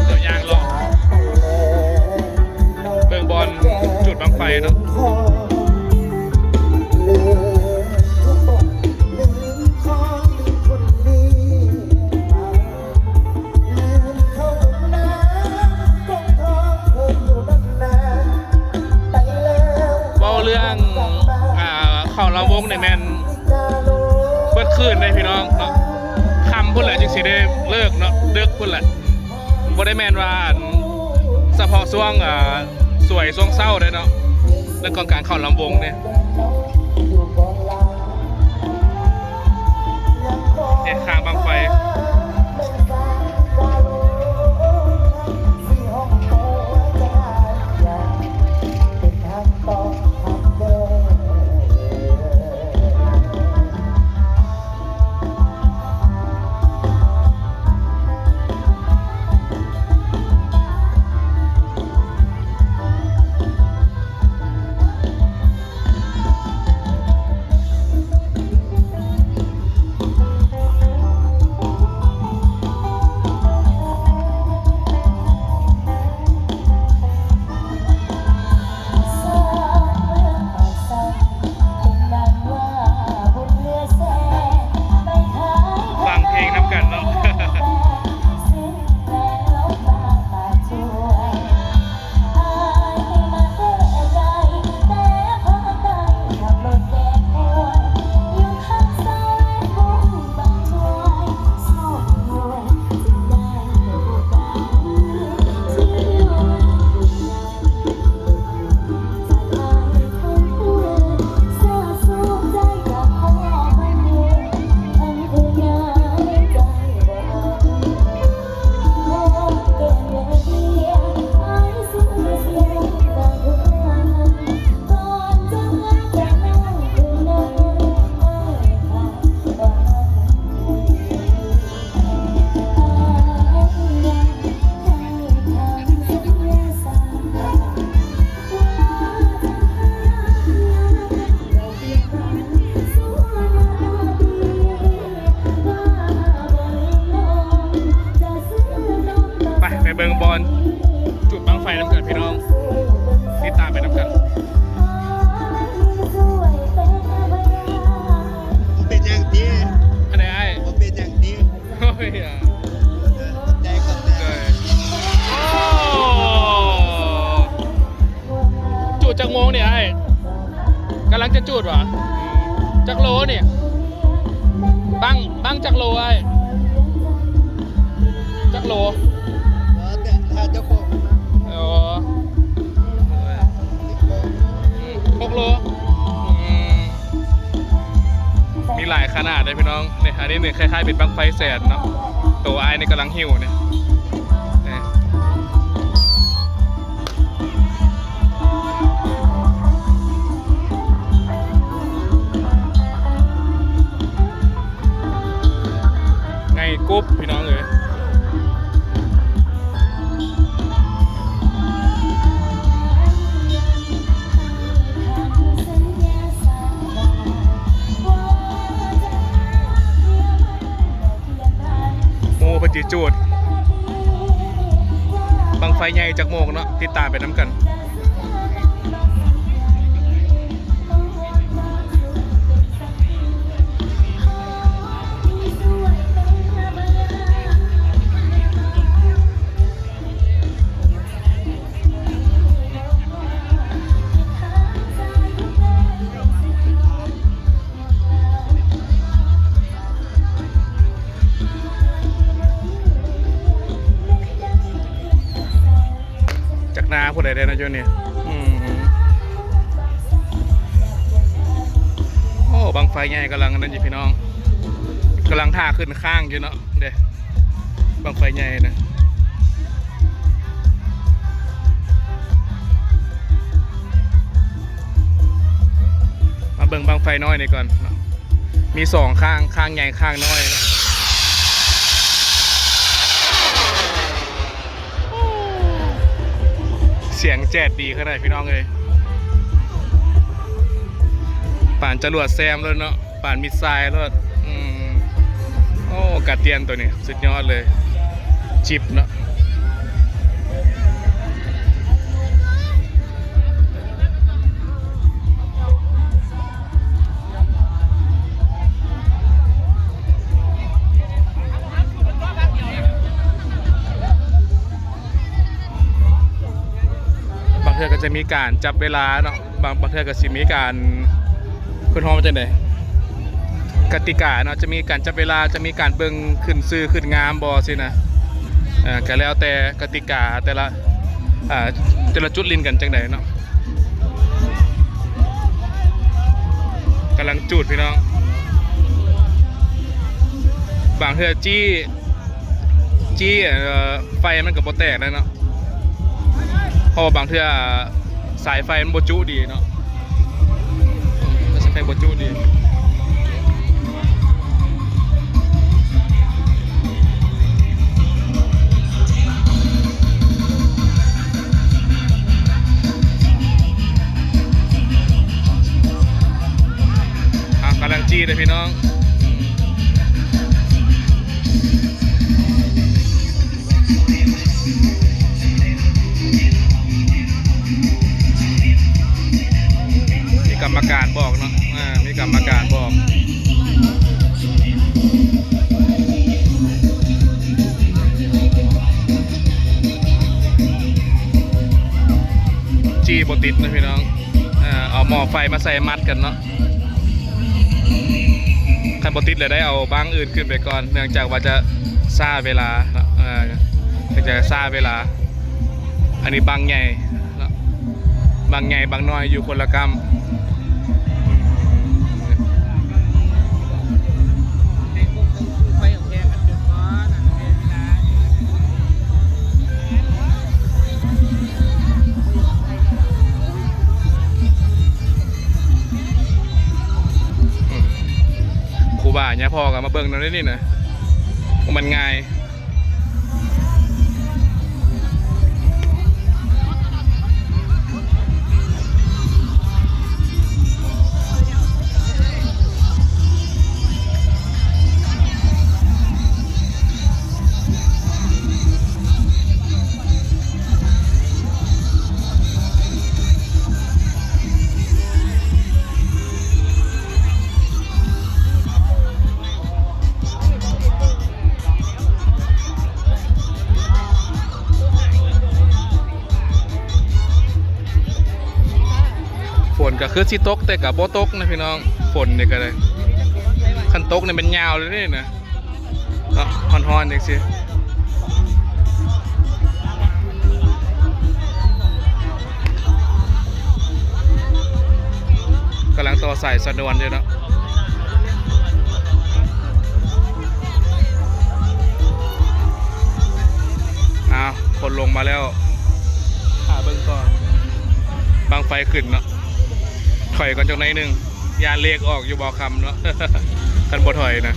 ດຽວຍ່າງເລາະເບິ່ງບ່ອນຈູດບັ້ງໄຟເນາະ. ເວົ້າເລື່ອງ ອ່າ ເຂົ້າລຳວົງນີ້ແມ່ນເບິດຄືນເດ້ພີ່ນ້ອງເນາະ ຄ່ຳພຸ້ນແຫຼະຈຶ່ງຊິໄດ້ເລີກເນາະ ດຶກພຸ້ນແຫຼະ ບໍ່ໄດ້ແມ່ນວ່າ ອັນ ສະເພາະຊ່ວງ ອ່າ ສວຍ ຊ່ວງເຊົ້າເດ້ເນາະ ເລື່ອງຂອງການເຂົ້າລຳວົງນີ້. ເຮັດຂ້າງບັ້ງໄຟ. ໂລນີ້ ບັ້ງ ບັ້ງຈັກໂລອ້າຍ? ຈັກໂລ? ແລ້ວແຕ່ຖ້າເຈົ້າຂອງມັນນະ. ອໍ ຫົກໂລ. ອືມ ມີຫຼາຍຂະໜາດເດ້ພີ່ນ້ອງ. ນີ້ ອັນນີ້ນີ້ຄ້າຍໆເປັນບັ້ງໄຟແສນເນາະ. ໂຕອ້າຍນີ້ກຳລັງຫິ້ວນີ້ ນີ້. ໃຫຍ່ກົບພີ່ນ້ອງເອີຍ. ໂອ້ ເພິນຊິຈູດບັ້ງໄຟໃຫຍ່ຈັກໂມງເນາະ ຕິດຕາມໄປນຳກັນ. ຈັກນາຜູ້ໃດແດ່ເນາະຈຸນີ້. ອືມ ໂອ້ ບັ້ງໄຟໃຫຍ່ກຳລັງອັນນັ້ນຢູ່ພີ່ນ້ອງ ກຳລັງຖ້າຂຶ້ນຄ້າງຢູ່ເນາະ. ເດ້ ບັ້ງໄຟໃຫຍ່ນະ. ມາເບິ່ງບັ້ງໄຟນ້ອຍນີ້ກ່ອນເນາະ ມີສອງຂ້າງ ຂ້າງໃຫຍ່ ຂ້າງນ້ອຍ. ສຽງແຈດດີຂະໜາດພີ່ນ້ອງເອີຍ ປານຈະຫຼວດແຊມໂລດເນາະ. ປານມິດຊາຍໂລດ. ອືມ ໂອ້ ກາດຽນໂຕນີ້ສຸດຍອດເລີຍ ຈິບເນາະ. ບາງເທື່ອກໍຈະມີການຈັບເວລາເນາະ. ບາງ ບາງເທື່ອກໍຊິມີການ ເພິ່ນຮ້ອງວ່າຈັ່ງໃດ ກະຕິກາເນາະ ຈະມີການຈັບເວລາ ຈະມີການເບິ່ງຂຶ້ນຊື່ຂຶ້ນງາມບໍ່ຊີ້ນະ. ເອີ ກໍແລ້ວແຕ່ກະຕິກາແຕ່ລະ ເອີ ແຕ່ລະຈຸດຫຼິ້ນກັນຈັ່ງໃດເນາະ. ກຳລັງຈູດພີ່ນ້ອງ ບາງເທື່ອຈີ້ ຈີ້ ເອີ ໄຟມັນກໍບໍ່ແຕກໄດ້ເນາະ. ເພາະວ່າບາງເທື່ອສາຍໄຟມັນບໍ່ຈຸດີເນາະ ສາຍໄຟບໍ່ຈຸດີ. ອ່າ ກຳລັງຈີ້ເດ້ພີ່ນ້ອງ. ມີກຳມະການບອກເນາະ ອ່າ ມີກຳມະການບອກ. ຈີ້ບໍ່ຕິດນະພີ່ນ້ອງ ເອົາໝໍ້ໄຟມາໃສ່ມັດກັນເນາະ. ຄັນບໍ່ຕິດແລ້ວໄດ້ເອົາບັ້ງອື່ນຂຶ້ນໄປກ່ອນ ເນື່ອງຈາກວ່າຈະຊ້າເວລາເນາະ ເອີ ເນື່ອງຈາກຊ້າເວລາ. ອັນນີ້ບັ້ງໃຫຍ່ເນາະ ບັ້ງໃຫຍ່ບັ້ງນ້ອຍຢູ່ຄົນລະກ້ຳ. ອືມ ຄູບາຍາພໍ່ກໍມາເບິ່ງນຳເດ້ນີ້ນະ ບໍ່ແມ່ນງ່າຍ. ຝົນກໍຄືຊິຕົກ ແຕ່ກໍບໍ່ຕົກນະພີ່ນ້ອງ ຝົນນີ້ກໍໄດ້. ຄັນຕົກນີ້ແມ່ນຍາວເລີຍເດ້ນະ ເນາະ ຮ້ອນໆ ຈັ່ງຊີ້ ກຳລັງຕໍ່ສາຍສະດວນຢູ່ເນາະ. ອ້າວ ຄົນລົງມາແລ້ວ ຖ້າເບິ່ງຕໍ່ ບັ້ງໄຟຂຶ້ນເນາະ ຖອຍກ່ອນຈັກໜ້ອຍໜຶ່ງ. ຢ້ານເລກອອກຢູ່ບໍ່ຄຳເນາະ ຄັນບໍ່ຖອຍນະ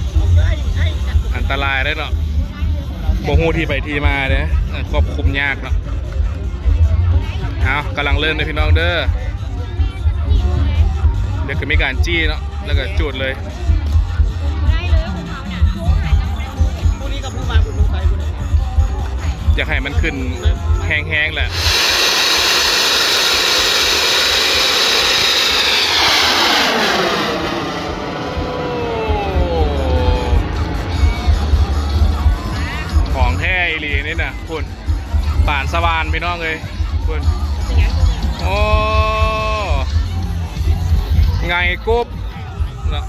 ອັນຕະລາຍເດ້ເນາະ ບໍ່ຮູ້ທີ່ໄປທີ່ມາເດ້ ເອີ ຄວບຄຸມຍາກເນາະ. ເອົາ ກຳລັງເລີ່ມເດີພີ່ນ້ອງເດີ. ດຽວກໍມີການຈີ້ເນາະ ແລ້ວກໍຈູດເລີຍ. ຢາກໃຫ້ມັນຂຶ້ນແຮງໆ ແຫຼະ. ຂອງແທ້ອີ່ຫຼີນີ້ນະ ພຸ້ນ ປານສະຫວ່ານພີ່ນ້ອງເອີຍ ພຸ້ນ ໂອ້ ໄງກົບ ເນາະ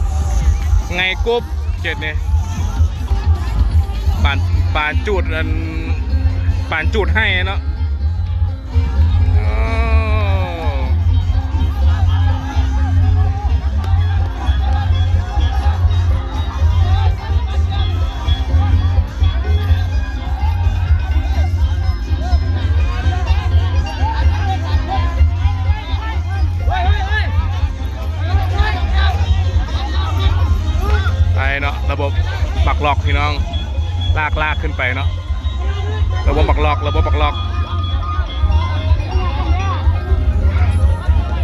ໄງກົບ ເຈັດນີ້ ປານ ປານຈູດ ອັນ ປານຈູດໄຫ້ເນາະ. ໂອ້ ໄປເນາະ ລະບົບບັກລັອກພີ່ນ້ອງ ລາກໆ ຂຶ້ນໄປເນາະ ລະບົບບັກລັອກ ລະບົບບັກລັອກ.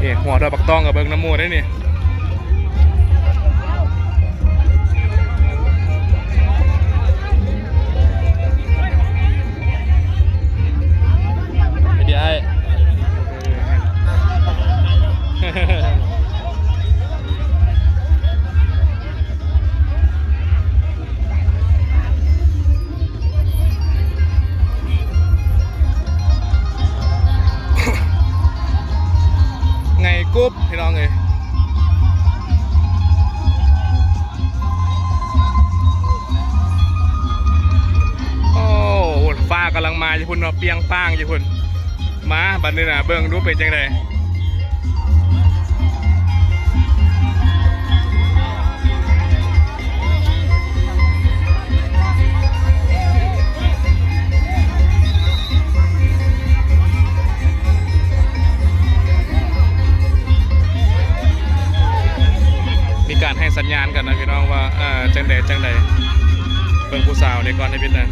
ນີ້ ຫົວເທົ່າບັກຕ້ອງ ກໍເບິ່ງນຳໝູ່ໄດ້ນີ້. ໄປເດີອ້າຍ ໄງກົບ ພີ່ນ້ອງເອີຍ. ໂອ້ ຟ້າກຳລັງມາຢູ່ພຸ້ນເນາະ ປຽງປ້າງຢູ່ພຸ້ນ. ມາ ບັດນີ້ນະ ເບິ່ງດູເປັນຈັ່ງໃດ. ມີການໃຫ້ສັນຍານກັນນະພີ່ນ້ອງວ່າ ເອີ ຈັ່ງໃດ ຈັ່ງໃດ. ເບິ່ງຜູ້ສາວນີ້ກ່ອນໃຫ້ເປັນນະ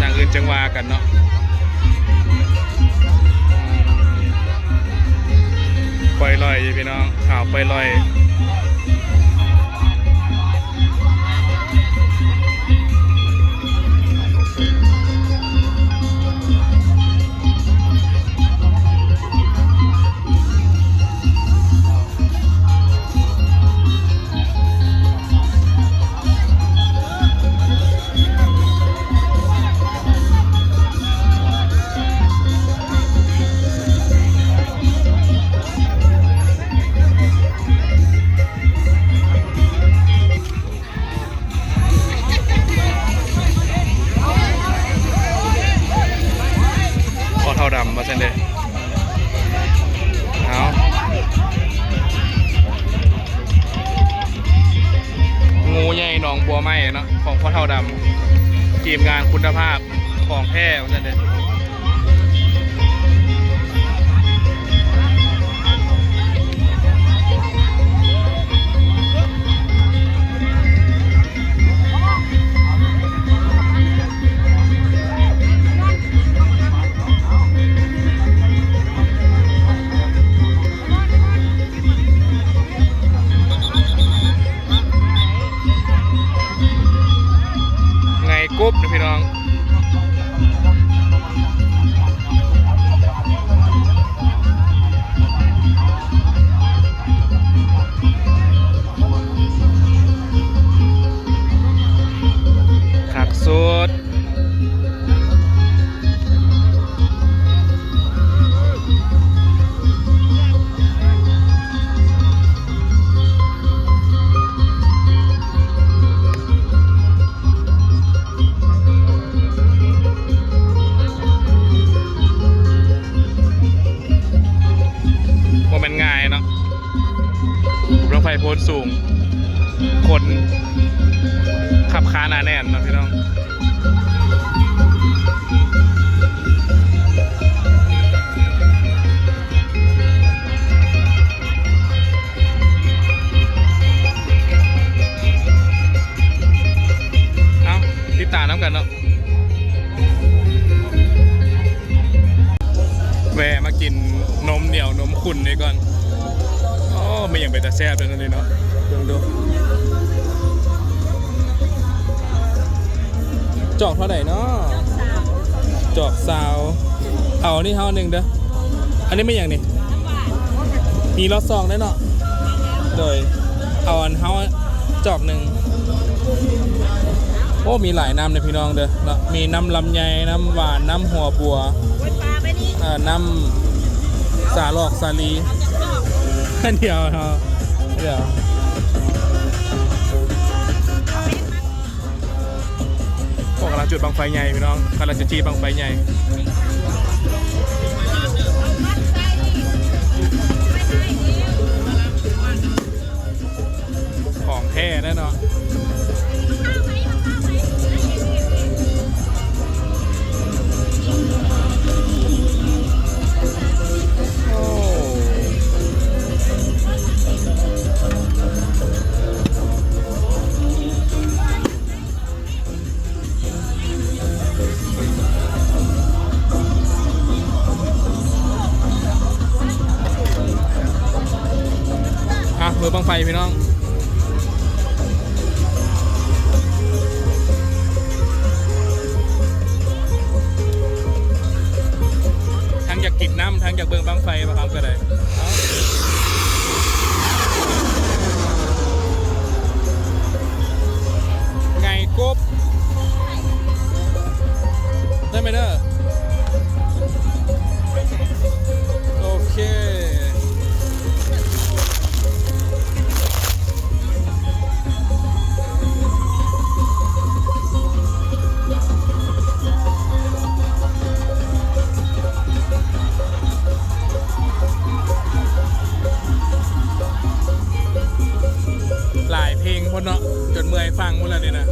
ຢ່າງອື່ນຈຶ່ງວ່າກັນເນາະ. ປ່ອຍລອຍຢູ່ພີ່ນ້ອງ ຂາວປ່ອຍລອຍ. ພໍ່ເຖົ້າດຳວ່າຊັ້ນເດ. ເອົາ ງູໃຫຍ່ໜອງບົວໃໝ່ເນາະ ຂອງພໍ່ເຖົ້າດຳ ທີມງານຄຸນນະພາບ ຂອງແທ້ວ່າຊັ້ນເດ. ໄງກົບເດີພີ່ນ້ອງ. ໂພນສູງ ຄົນຂັບຄາໜາແໜ້ນເນາະພີ່ນ້ອງ. ເອົ້າ ຕິດຕາມນຳກັນເນາະ. ແວ່ມາກິນນົມໜຽວນົມຂຸ້ນນີ້ກ່ອນ. ໂອ້ ມີຫຍັງເປັນຕາແຊບເດີນີ້ເນາະ ເບິ່ງດູ. ຈອກເທົ່າໃດເນາະ? ຈອກຊາວ. ເອົາອັນນີ້ເຮົາໜຶ່ງເດີ. ອັນນີ້ແມ່ນຫຍັງນີ້? ມີລອດຊອງໄດ້ເນາະ. ໂດຍ ເອົາອັນເຮົາຈອກໜຶ່ງ. ໂອ້ ມີຫຼາຍນ້ຳເດີພີ່ນ້ອງເດີເນາະ. ມີນ້ຳລຳໄຍ, ນ້ຳຫວານ, ນ້ຳຫົວບົວ, ເອີ ນ້ຳສາຫຼອກສາລີ. ດຽວເນາະ ດຽວ. ພວກກຳລັງຈຸດບັ້ງໄຟໃຫຍ່ພີ່ນ້ອງ, ກຳລັງຈະຈີ້ບັ້ງໄຟໃຫຍ່. ຂອງແທ້ແນ່ເນາະ. ໂອ້ ອ່ະ ເບິ່ງບັ້ງໄຟພີ່ນ້ອງ. ທັງຢາກກິນນ້ຳ ທັງຢາກເບິ່ງບັ້ງໄຟ ບ່າວຄຳກໍໄດ້. ໄງກົບ ໄດ້ໄໝເດີ? ໂອເຄ. ຫຼາຍເພງພຸ້ນເນາະ ຈົນເມື່ອຍຟັງພຸ້ນແລ້ວນີ້ນະ.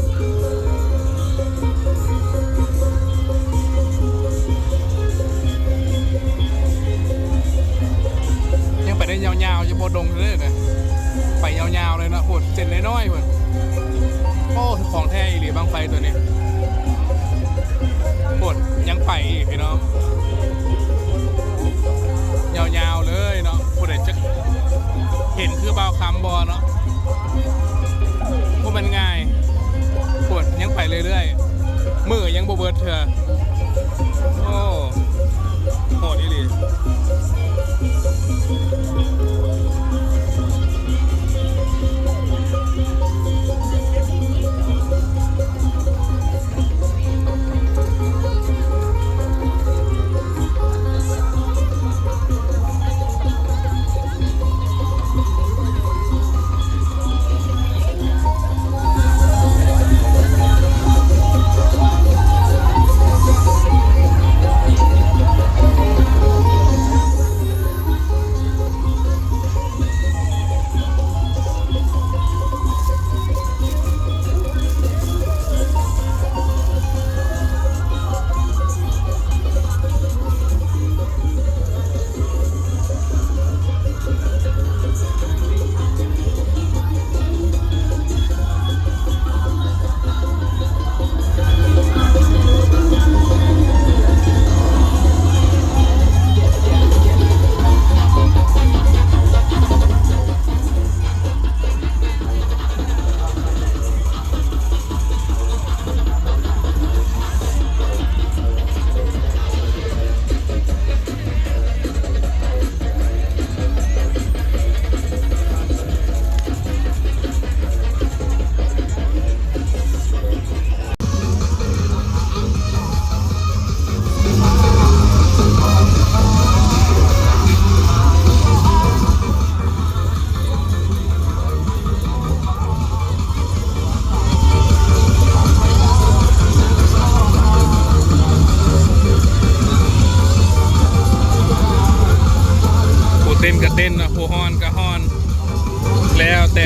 ຍັງໄປໄດ້ຍາວໆ ຢູ່ບໍ່ດົງເລີຍນະ ໄປຍາວໆ ເລີຍເນາະ. ໂພດ ເສັ້ນນ້ອຍໆ ພຸ້ນ. ໂອ້ ຂອງແທ້ອີ່ຫຼີບັ້ງໄຟຕົວນີ້. ໂພດ ຍັງໄປອີກພີ່ນ້ອງ ຍາວໆ ເລີຍເນາະ. ຜູ້ໃດຈັກເຫັນຄືບ່າວຄຳບໍ່ເນາະ? ບໍ່ແມ່ນງ່າຍ. ໂພດ ຍັງໄປເລື້ອຍໆ ມື້ຍັງບໍ່ເບິດເທື່ອ. ໂອ້ ໂຫດອີ່ຫຼີ. ຜູ້ເຕັ້ນກໍເຕັ້ນເນາະ ຜູ້ຮ້ອນກໍຮ້ອນ ແລ້ວແຕ່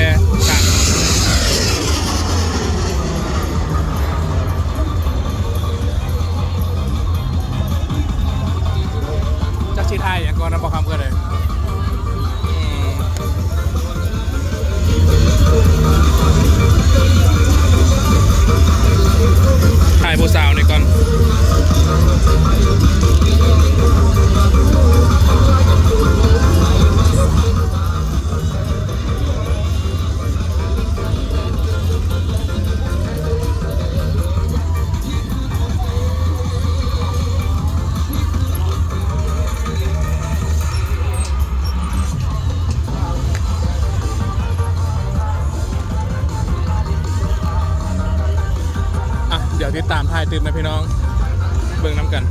ຈັກຊິຖ່າຍຫຍັງກ່ອນນະ ບໍ່ຄຳເອື້ອຍເອີຍ. ຖ່າຍຜູ້ສາວນີ້ກ່ອນ. ອ່ະ ດຽວຕິດຕາມຖ່າຍຕື່ມນະພີ່ນ້ອງ ເບິ່ງນຳກັນ.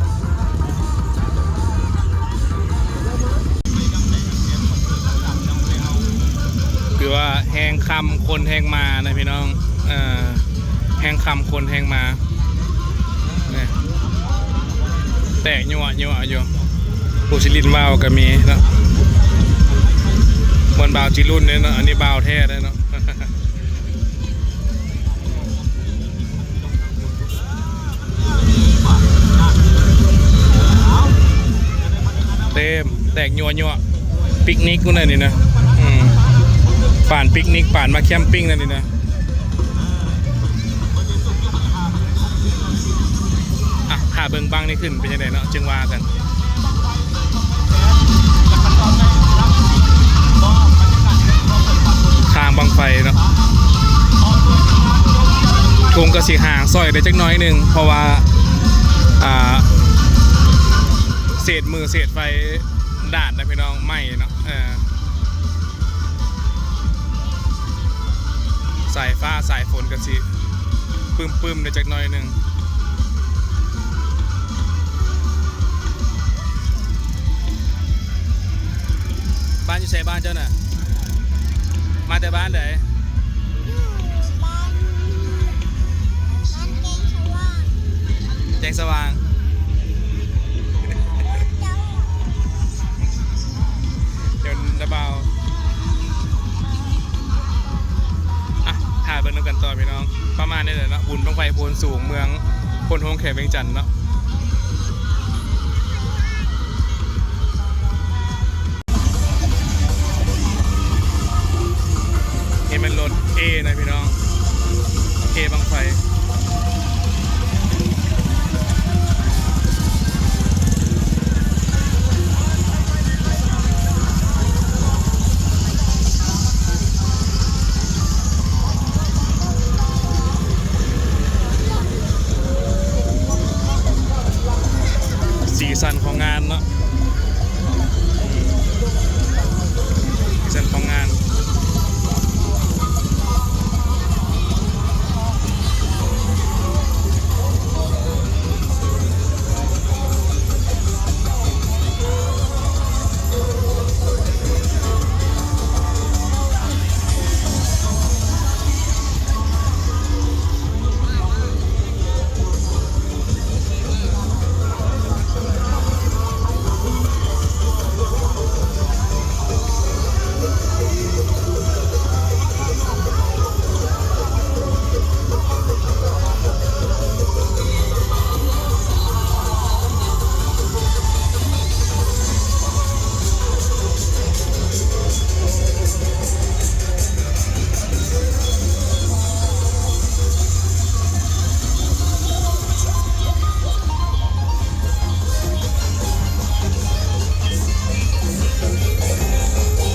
ຖືວ່າແຮງຄຳຄົນແຮງມານະພີ່ນ້ອງ ເອີ ແຮງຄຳຄົນແຮງມາ ນີ້ ແຕກຍົວະໆຢູ່. ຜູ້ຊິຫຼິ້ນວາວກໍມີເນາະ ມ່ວນ ບ່າວຈິລຸນເດ້ເນາະ ອັນນີ້ບ່າວແທ້ເດ້ເນາະ. ເຕັມ ແຕກຍົວໆ ປິກນິກພຸ້ນນະນີ້ນະ ອືມ ປານປິກນິກ ປານມາແຄມປິງນະນີ້ນະ. ອ່ະ ຖ້າເບິ່ງບັ້ງນີ້ຂຶ້ນເປັນຈັ່ງໃດເນາະ ຈຶ່ງວ່າກັນ. ທາງບັ້ງໄຟເນາະ ທຸງກໍຊິຫາງຊ່ອຍໄດ້ຈັກໜ້ອຍໜຶ່ງ ເພາະວ່າ ອ່າ ເສດມືເສດໄຟດາດນະພີ່ນ້ອງ ໄໝ້ເນາະ ເອີ. ສາຍຟ້າສາຍຝົນກໍຊິປຶ້ມໆ ແດ່ຈັກໜ້ອຍໜຶ່ງ. ບ້ານຢູ່ໃສ ບ້ານເຈົ້ານະ? ມາແຕ່ບ້ານໃດ? ຢູ່ບ້ານ ບ້ານແກ້ງສະຫວ່າງ ແກ້ງສະຫວ່າງ. ເຈົ້າ ເດີນລະບ່າວ. ອ່ະ ຖ້າເບິ່ງນຳກັນຕໍ່ພີ່ນ້ອງ ປະມານນີ້ແຫຼະເນາະ ບຸນບັ້ງໄຟໂພນສູງ ເມືອງໂພນໂຮງ ແຂວງວຽງຈັນເນາະ. ນີ້ແມ່ນລົດເອນະພີ່ນ້ອງ ເອບັ້ງໄຟ. ສີສັນຂອງງານເນາະ ອືມ ສີສັນຂອງງານ.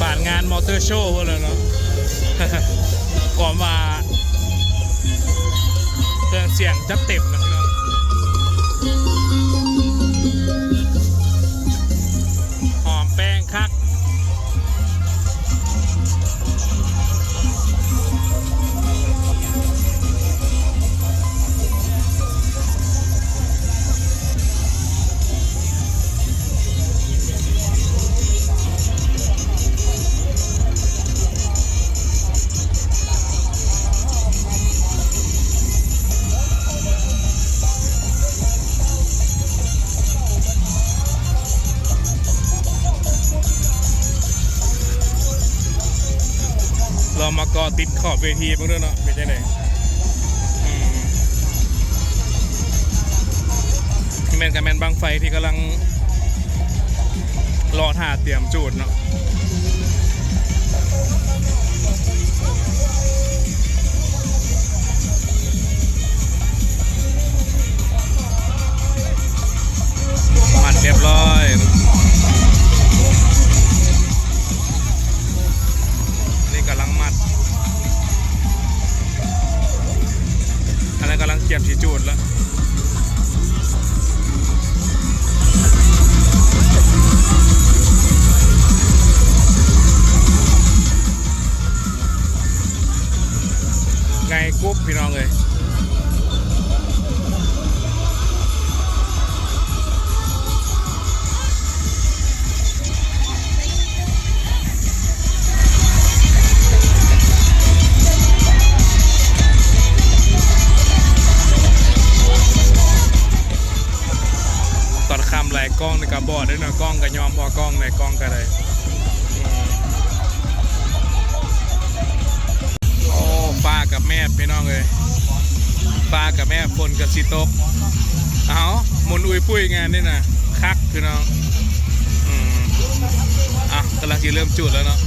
ປານງານມໍເຕີໂຊພຸ້ນແຫຼະເນາະ ຄວາມວ່າເຄື່ອງສຽງຈັດເຕັມນະພີ່ນ້ອງ ຫອມແປ້ງຄັກ. ປ ເອົາຕິດຂອບເວທີເບິ່ງເດີເນາະ ເປັນຈັ່ງໃດ? ອືມ ນີ້ແມ່ນ ກໍແມ່ນບັ້ງໄຟທີ່ກຳລັງລໍຖ້າຕຽມຈູດເນາະ. ມັດຮຽບຮ້ອຍ. ນີ້ກຳລັງມັດ ອັນນັ້ນກຳລັງກຽມຊິຈູດລະ. ໄງກຸບ ພີ່ນ້ອງເອີຍ. ຕອນຄ່ຳຫຼາຍ ກ້ອງນີ້ກໍບອດເດ້ເນາະ, ກ້ອງກໍຍອມ ພໍກ້ອງໄດ້ ກ້ອງກໍໄດ້. ໂອ້ ຟ້າກໍແມບ ພີ່ນ້ອງເອີຍ, ຟ້າກໍແມບ ຝົນກໍຊິຕົກ. ເອົ້າ ໝຸນອຸ້ຍປຸ້ຍງານນີ້ນະ ຄັກ ພີ່ນ້ອງ. ອືມ ອ່ະ ກຳລັງຊິເລີ່ມຈູດແລ້ວເນາະ,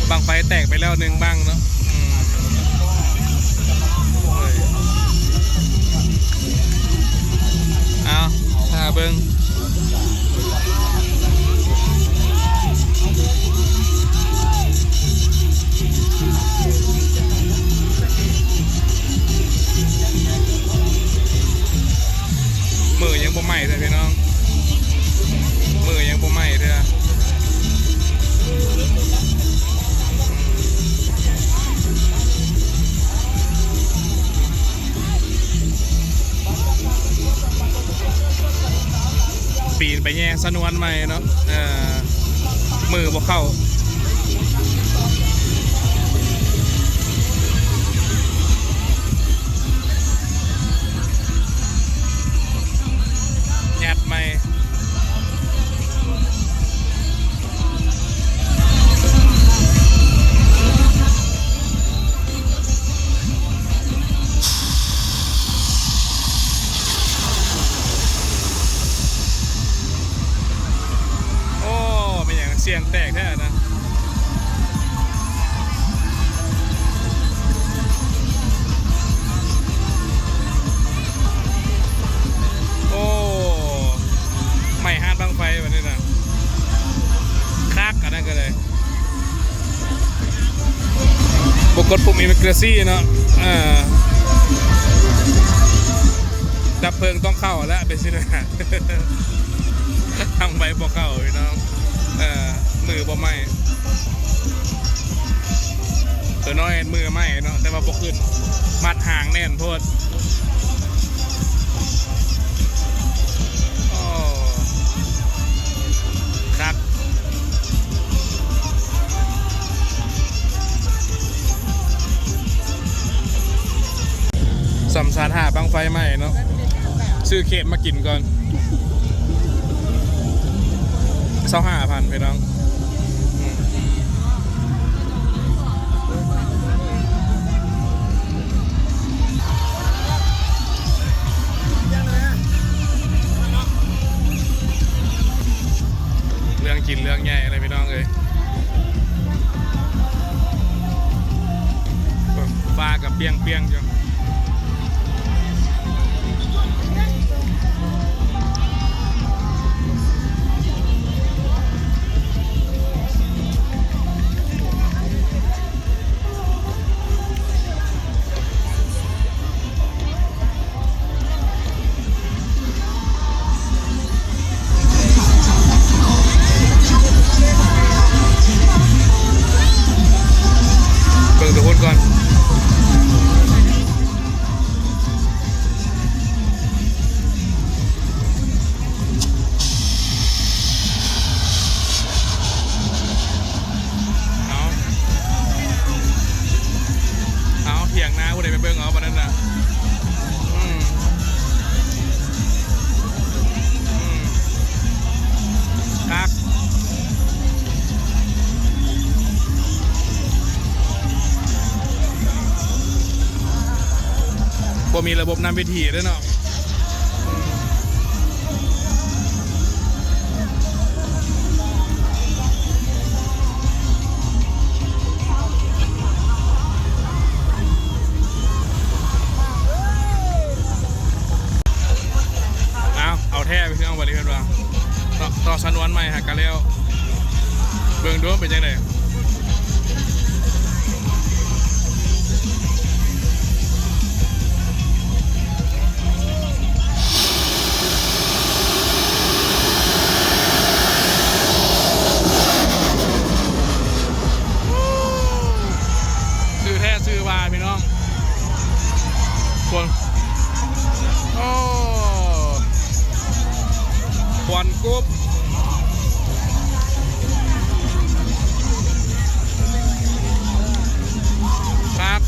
ບັ້ງໄຟແຕກໄປແລ້ວໜຶ່ງບັ້ງເນາະ. ອືມ ເອີຍ ເອົາ ຖ້າເບິ່ງ ມືຍັງບໍ່ໄໝ້ເທື່ອ ພີ່ນ້ອງ, ມືຍັງບໍ່ໄໝ້ເທື່ອ. ປີນໄປແຍ່ຊະນວນໃໝ່ເນາະ, ເອີ ມືບໍ່ເຂົ້າ. ຍັດໃໝ່. ໂອ້ ແມ່ນຫຍັງ ສຽງແຕກແທ້ນະ. ໂອ້ ໄໝ້ຮ້ານບັ້ງໄຟບັດນີ້ນະ, ຄັກ ອັນນັ້ນກໍໄດ້. ບໍ່ກົດປຸ່ມ emergency ເນາະ, ເອີ ດັບເພີງຕ້ອງເຂົ້າແລ້ວ ເປັນຊີ້ນະ. ທາງໄປບໍ່ເຂົ້າ ພີ່ນ້ອງ, ເອີ ມືບໍ່ໄໝ້. ຕົວນ້ອຍມືໄໝ້ເນາະ ແຕ່ວ່າບໍ່ຂຶ້ນ, ມັດຫາງແໜ້ນໂພດ. ໂອ້ ຄັກ. ສຳຊານຫາບັ້ງໄຟໃໝ່ເນາະ, ຊື້ເຄບມາກິນກ່ອນ. ຊາວຫ້າພັນ ພີ່ນ້ອງ. ອືມ ເລື່ອງກິນເລື່ອງໃຫຍ່ເລີຍ ພີ່ນ້ອງເອີຍ. ຟ້າກໍປ່ຽງໆຢູ່. ເບິ່ງຕົວພຸ້ນກ່ອນ. ເອົາ ເອົາ ຖຽງນາຜູ້ໃດໄປເບິ່ງເອົາບັດນັ້ນນະ. ອືມ ອືມ ຄັກ. ບໍ່ມີລະບົບນຳວິຖີເດ້ເນາະ. ເອົາ ເອົາແທ້ໄປເທື່ອ ເອົາບັດນີ້ເພິ່ນວ່າ ຕໍ່ ຕໍ່ຊະນວນໃໝ່ຫາກະແລ້ວ ເບິ່ງດູເປັນຈັ່ງໃດ. ຊື່ແທ້ຊື່ວ່າພີ່ນ້ອງ ຄົນ ໂອ້ ຄວັນກຸບ ຄັກ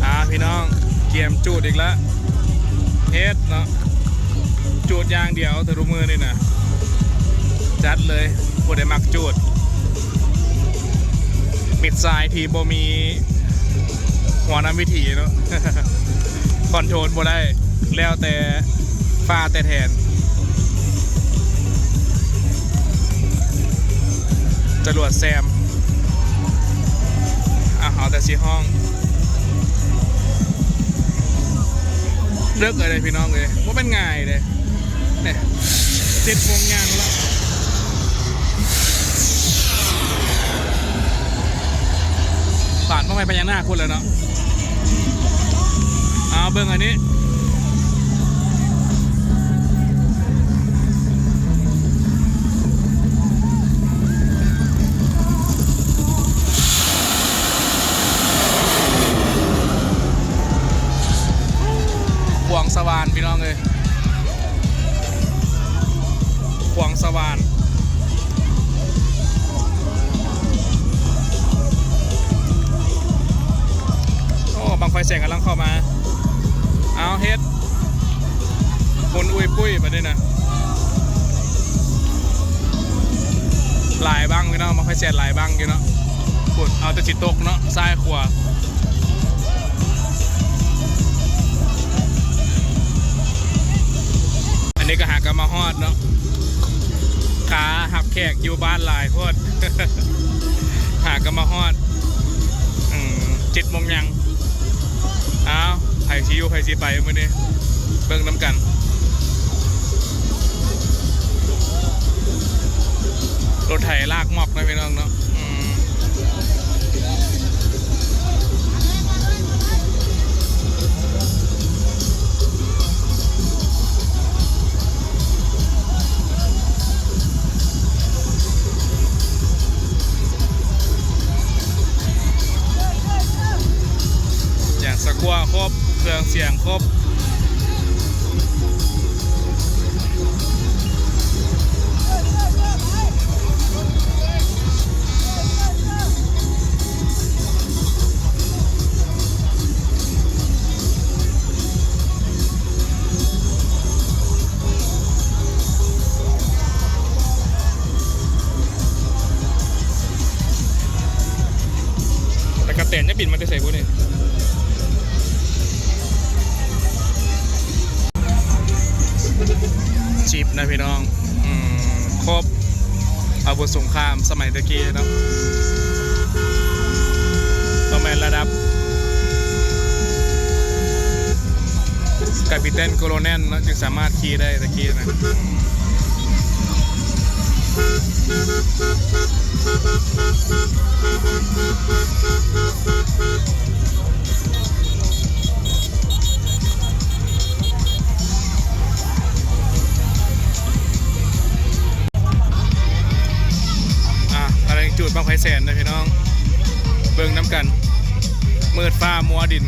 ອ່າ ພີ່ນ້ອງ ກຽມຈູດອີກລະ ເຮັດເນາະ ຈູດຢ່າງດຽວ ແຕ່ທຸກມື້ນີ້ນະ ຈັດເລີຍ ຜູ້ໃດມັກຈູດ ມິດຊາຍທີ່ບໍ່ມີຫົວນຳວິຖີເນາະ ຄອນໂທນບໍ່ໄດ້ ແລ້ວແຕ່ຟ້າແຕ່ແຖນ ຈະຫຼວດແຊມ ອ່ະ ເອົາແຕ່ຊິຮ້ອງ ເລິກເລີຍພີ່ນ້ອງເອີຍ ບໍ່ແມ່ນງ່າຍເດ້. ນີ້ ເຈັດໂມງຍ່າງລະ ບາດບໍ່ໃຫ້ໄປຫຍັງໜ້າພຸ້ນແລ້ວເນາະ. ເອົາເບິ່ງອັນນີ້ ຂວາງສະຫວ່ານ ພີ່ນ້ອງເອີຍ. ຂວາງສະຫວ່ານ ໂອ້ ບັ້ງໄຟແສນກຳລັງເຂົ້າມາ ເອົາເຮັດ ໝູນອຸ້ຍປຸ້ຍບາດນີ້ນະ ຫຼາຍບັ້ງພີ່ນ້ອງ ບັ້ງໄຟແສນຫຼາຍບັ້ງຢູ່ເນາະ ພຸ້ນ ເອົາແຕ່ຊິຕົກເນາະ ຊ້າຍຂວາ. ອັນນີ້ກໍຫາກໍມາຮອດເນາະ ຄາຮັບແຂກຢູ່ບ້ານຫຼາຍໂພດ ຫາກໍມາຮອດ ອືມ ເຈັດໂມງຍັງ. ອ້າວ ໃຜຊິຢູ່ໃຜຊິໄປມື້ນີ້ ເບິ່ງນຳກັນ ລົດໄຖລາກໝອກເນາະ ພີ່ນ້ອງເນາະ. ອືມ ຢ່າງສະກົວຄົບ ເຄື່ອງສຽງຄົບ. ຕະກະແຕນຈະບິນມາແຕ່ໃສບຸນີ້? ຈິບນະພີ່ນ້ອງ ອືມ ຄົບ ອາວຸດສົງຄາມສະໄໝແຕ່ກີ້ເນາະ ຕ້ອງແມ່ນລະດັບ ກາປິເຕັນໂກໂລແນນເນາະ ຈຶ່ງສາມາດຂີ່ໄດ້ແຕ່ກີ້ນະ. ອ່າ ກຳລັງຈູດບັ້ງໄຟແສນເດີພີ່ນ້ອງ ເບິ່ງນຳກັນ ມືດຟ້າມົວດິນ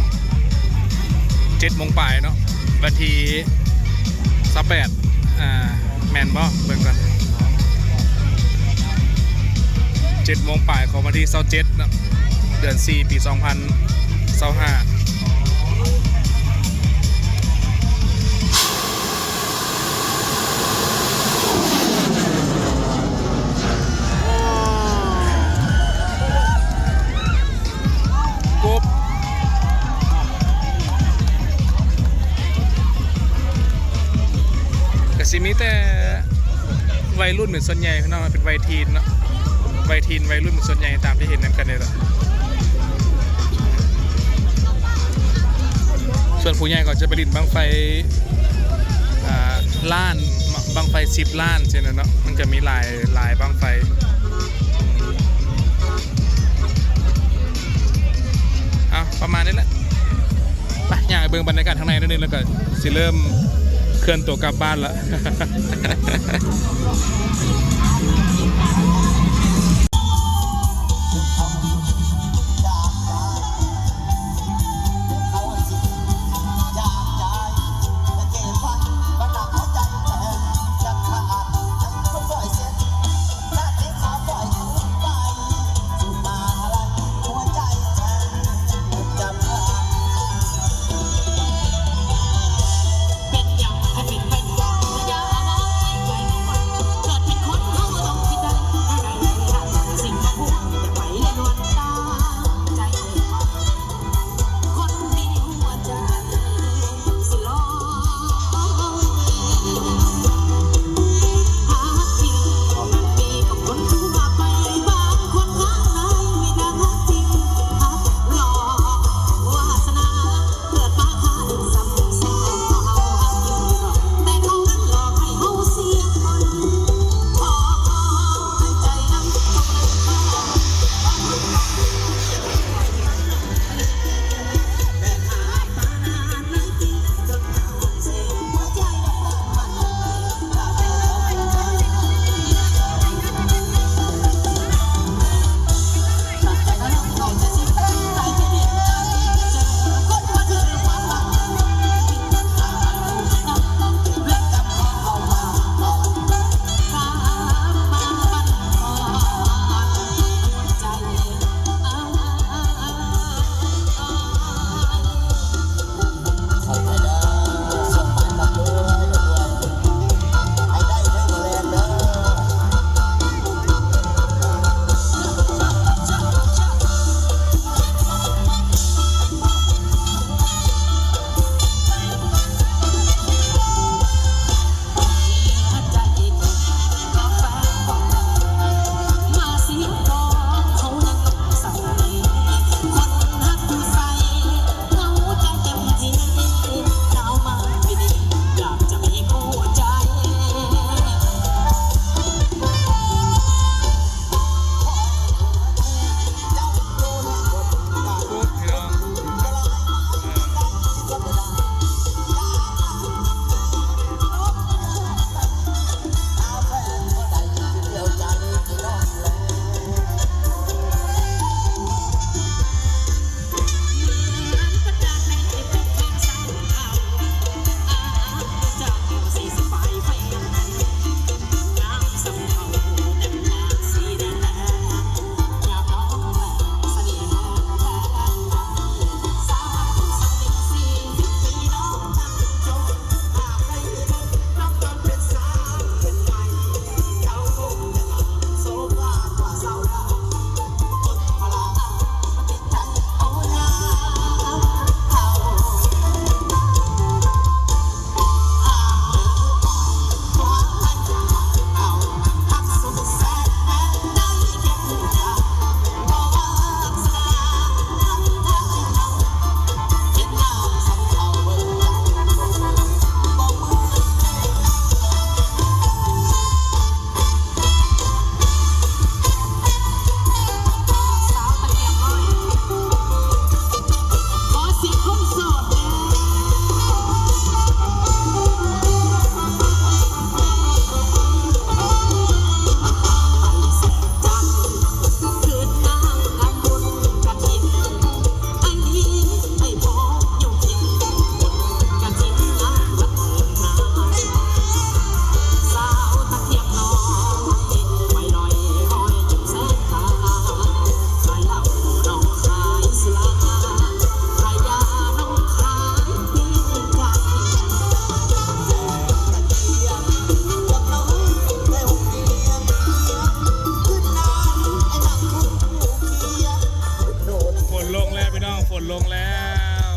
ເຈັດໂມງປາຍເນາະ ວັນທີຊາວແປດ ອ່າ ແມ່ນບໍ່? ເບິ່ງກ່ອນ ເຈັດໂມງປາຍຂອງວັນທີຊາວເຈັດເນາະ ເດືອນສີ່ ປີສອງພັນຊາວຫ້າ. ອ່າ ມີແຕ່ໄວລຸ້ນເປັນສ່ວນໃຫຍ່ພີ່ນ້ອງ ເປັນໄວທີນເນາະ ໄວທີນໄວລຸ້ນເປັນສ່ວນໃຫຍ່ຕາມທີ່ເຫັນນຳກັນນີ້ແຫຼະ. ສ່ວນຜູ້ໃຫຍ່ກໍຈະໄປຫຼິ້ນບັ້ງໄຟ ອ່າ ລ້ານ ບັ້ງໄຟສິບລ້ານຊີ້ນະເນາະ ມັນຈະມີຫຼາຍ ຫຼາຍບັ້ງໄຟ. ເອົາ ປະມານນີ້ແຫຼະ ໄປ ຍ່າງໄປເບິ່ງບັນຍາກາດທາງໃນໜ້ອຍໜຶ່ງ ແລ້ວກໍຊິເລີ່ມເຄື່ອນຕົວກັບບ້ານລະ. ຝົນລົງແລ້ວພີ່ນ້ອງ ຝົນລົງແລ້ວ.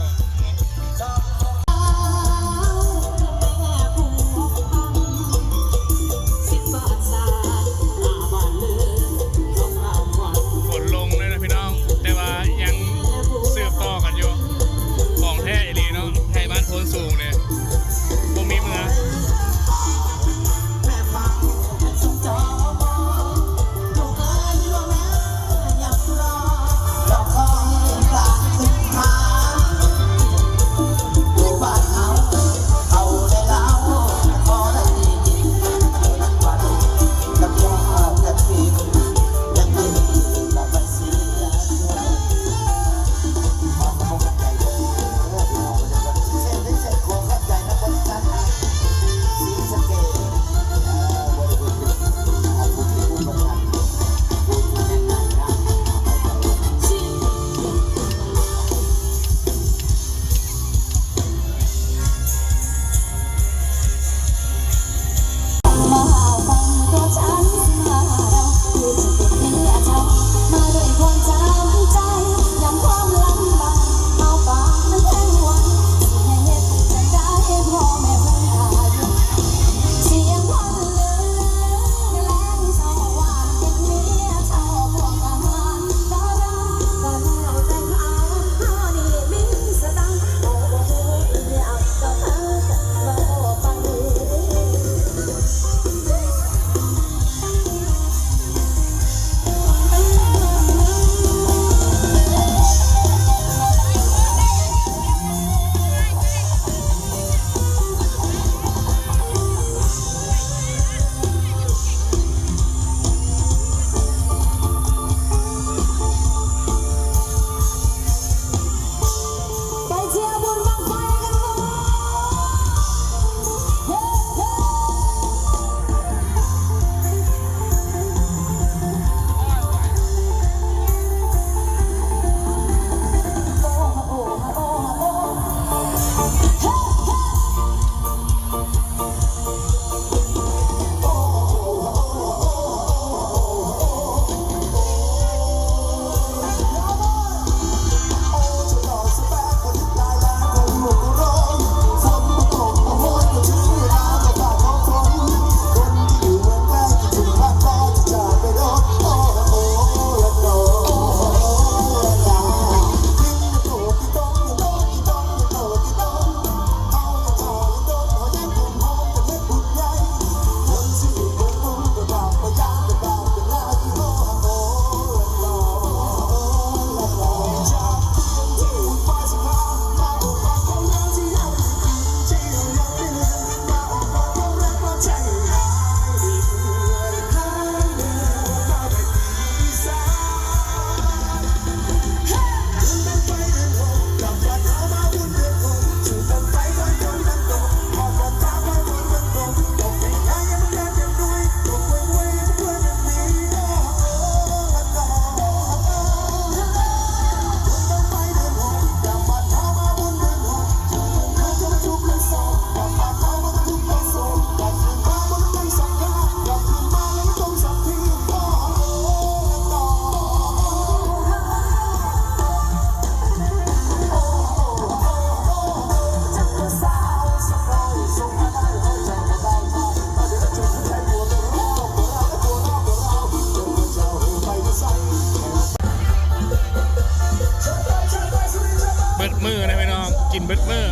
ກິນເບິດມື້ ອືມ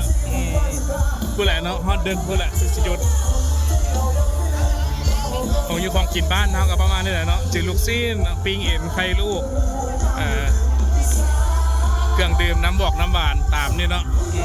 ພຸ້ນແຫຼະເນາະ ຮອດເດີ່ນພຸ້ນແຫຼະ ຊິ ຊິຢຸດ. ຂອງຢູ່ຂອງກິນບ້ານເຮົາກໍປະມານນີ້ແຫຼະເນາະ ຈື່ລູກຊີ້ນ ປີ້ງເອັນ ໄຂ່ລູກ ເອີ ເຄື່ອງດື່ມ ນ້ຳບອກນ້ຳຫວານ ຕາມນີ້ເນາະ ອື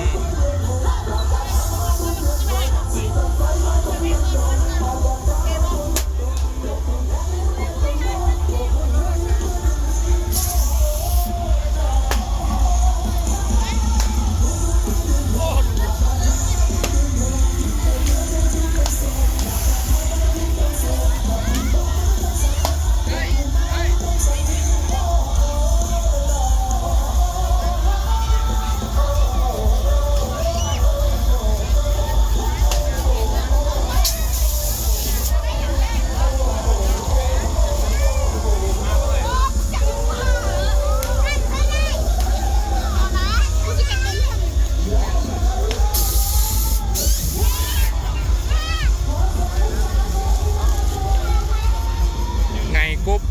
ມ. ໄງກົບ.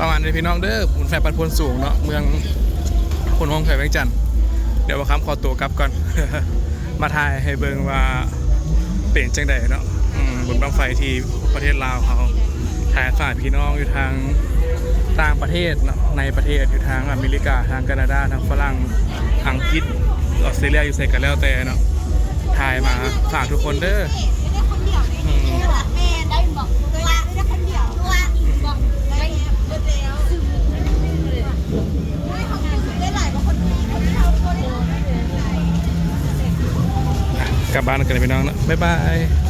ປະມານນີ້ພີ່ນ້ອງເດີ ບຸນແຟບບັນໂພນສູງເນາະ ເມືອງໂພນໂຮງ ແຂວງວຽງຈັນ. ດຽວບ່າວຄຳຂໍຕົວກັບກ່ອນ ມາຖ່າຍໃຫ້ເບິ່ງວ່າເປັນຈັ່ງໃດເນາະ ອືມ ບຸນບັ້ງໄຟທີ່ປະເທດລາວເຮົາ. ຖ່າຍຝາກພີ່ນ້ອງຢູ່ທາງຕ່າງປະເທດເນາະ ໃນປະເທດ ຢູ່ທາງອາເມລິກາ ທາງການາດາ ທາງຝຣັ່ງ ອັງກິດ ອອສເຕຣເລຍ ຢູ່ໃສກໍແລ້ວແຕ່ເນາະ ຖ່າຍມາຝາກທຸກຄົນເດີ ອືມ. ກັບບ້ານກັນເລີຍພີ່ນ້ອງເນາະ ບາຍບາຍ.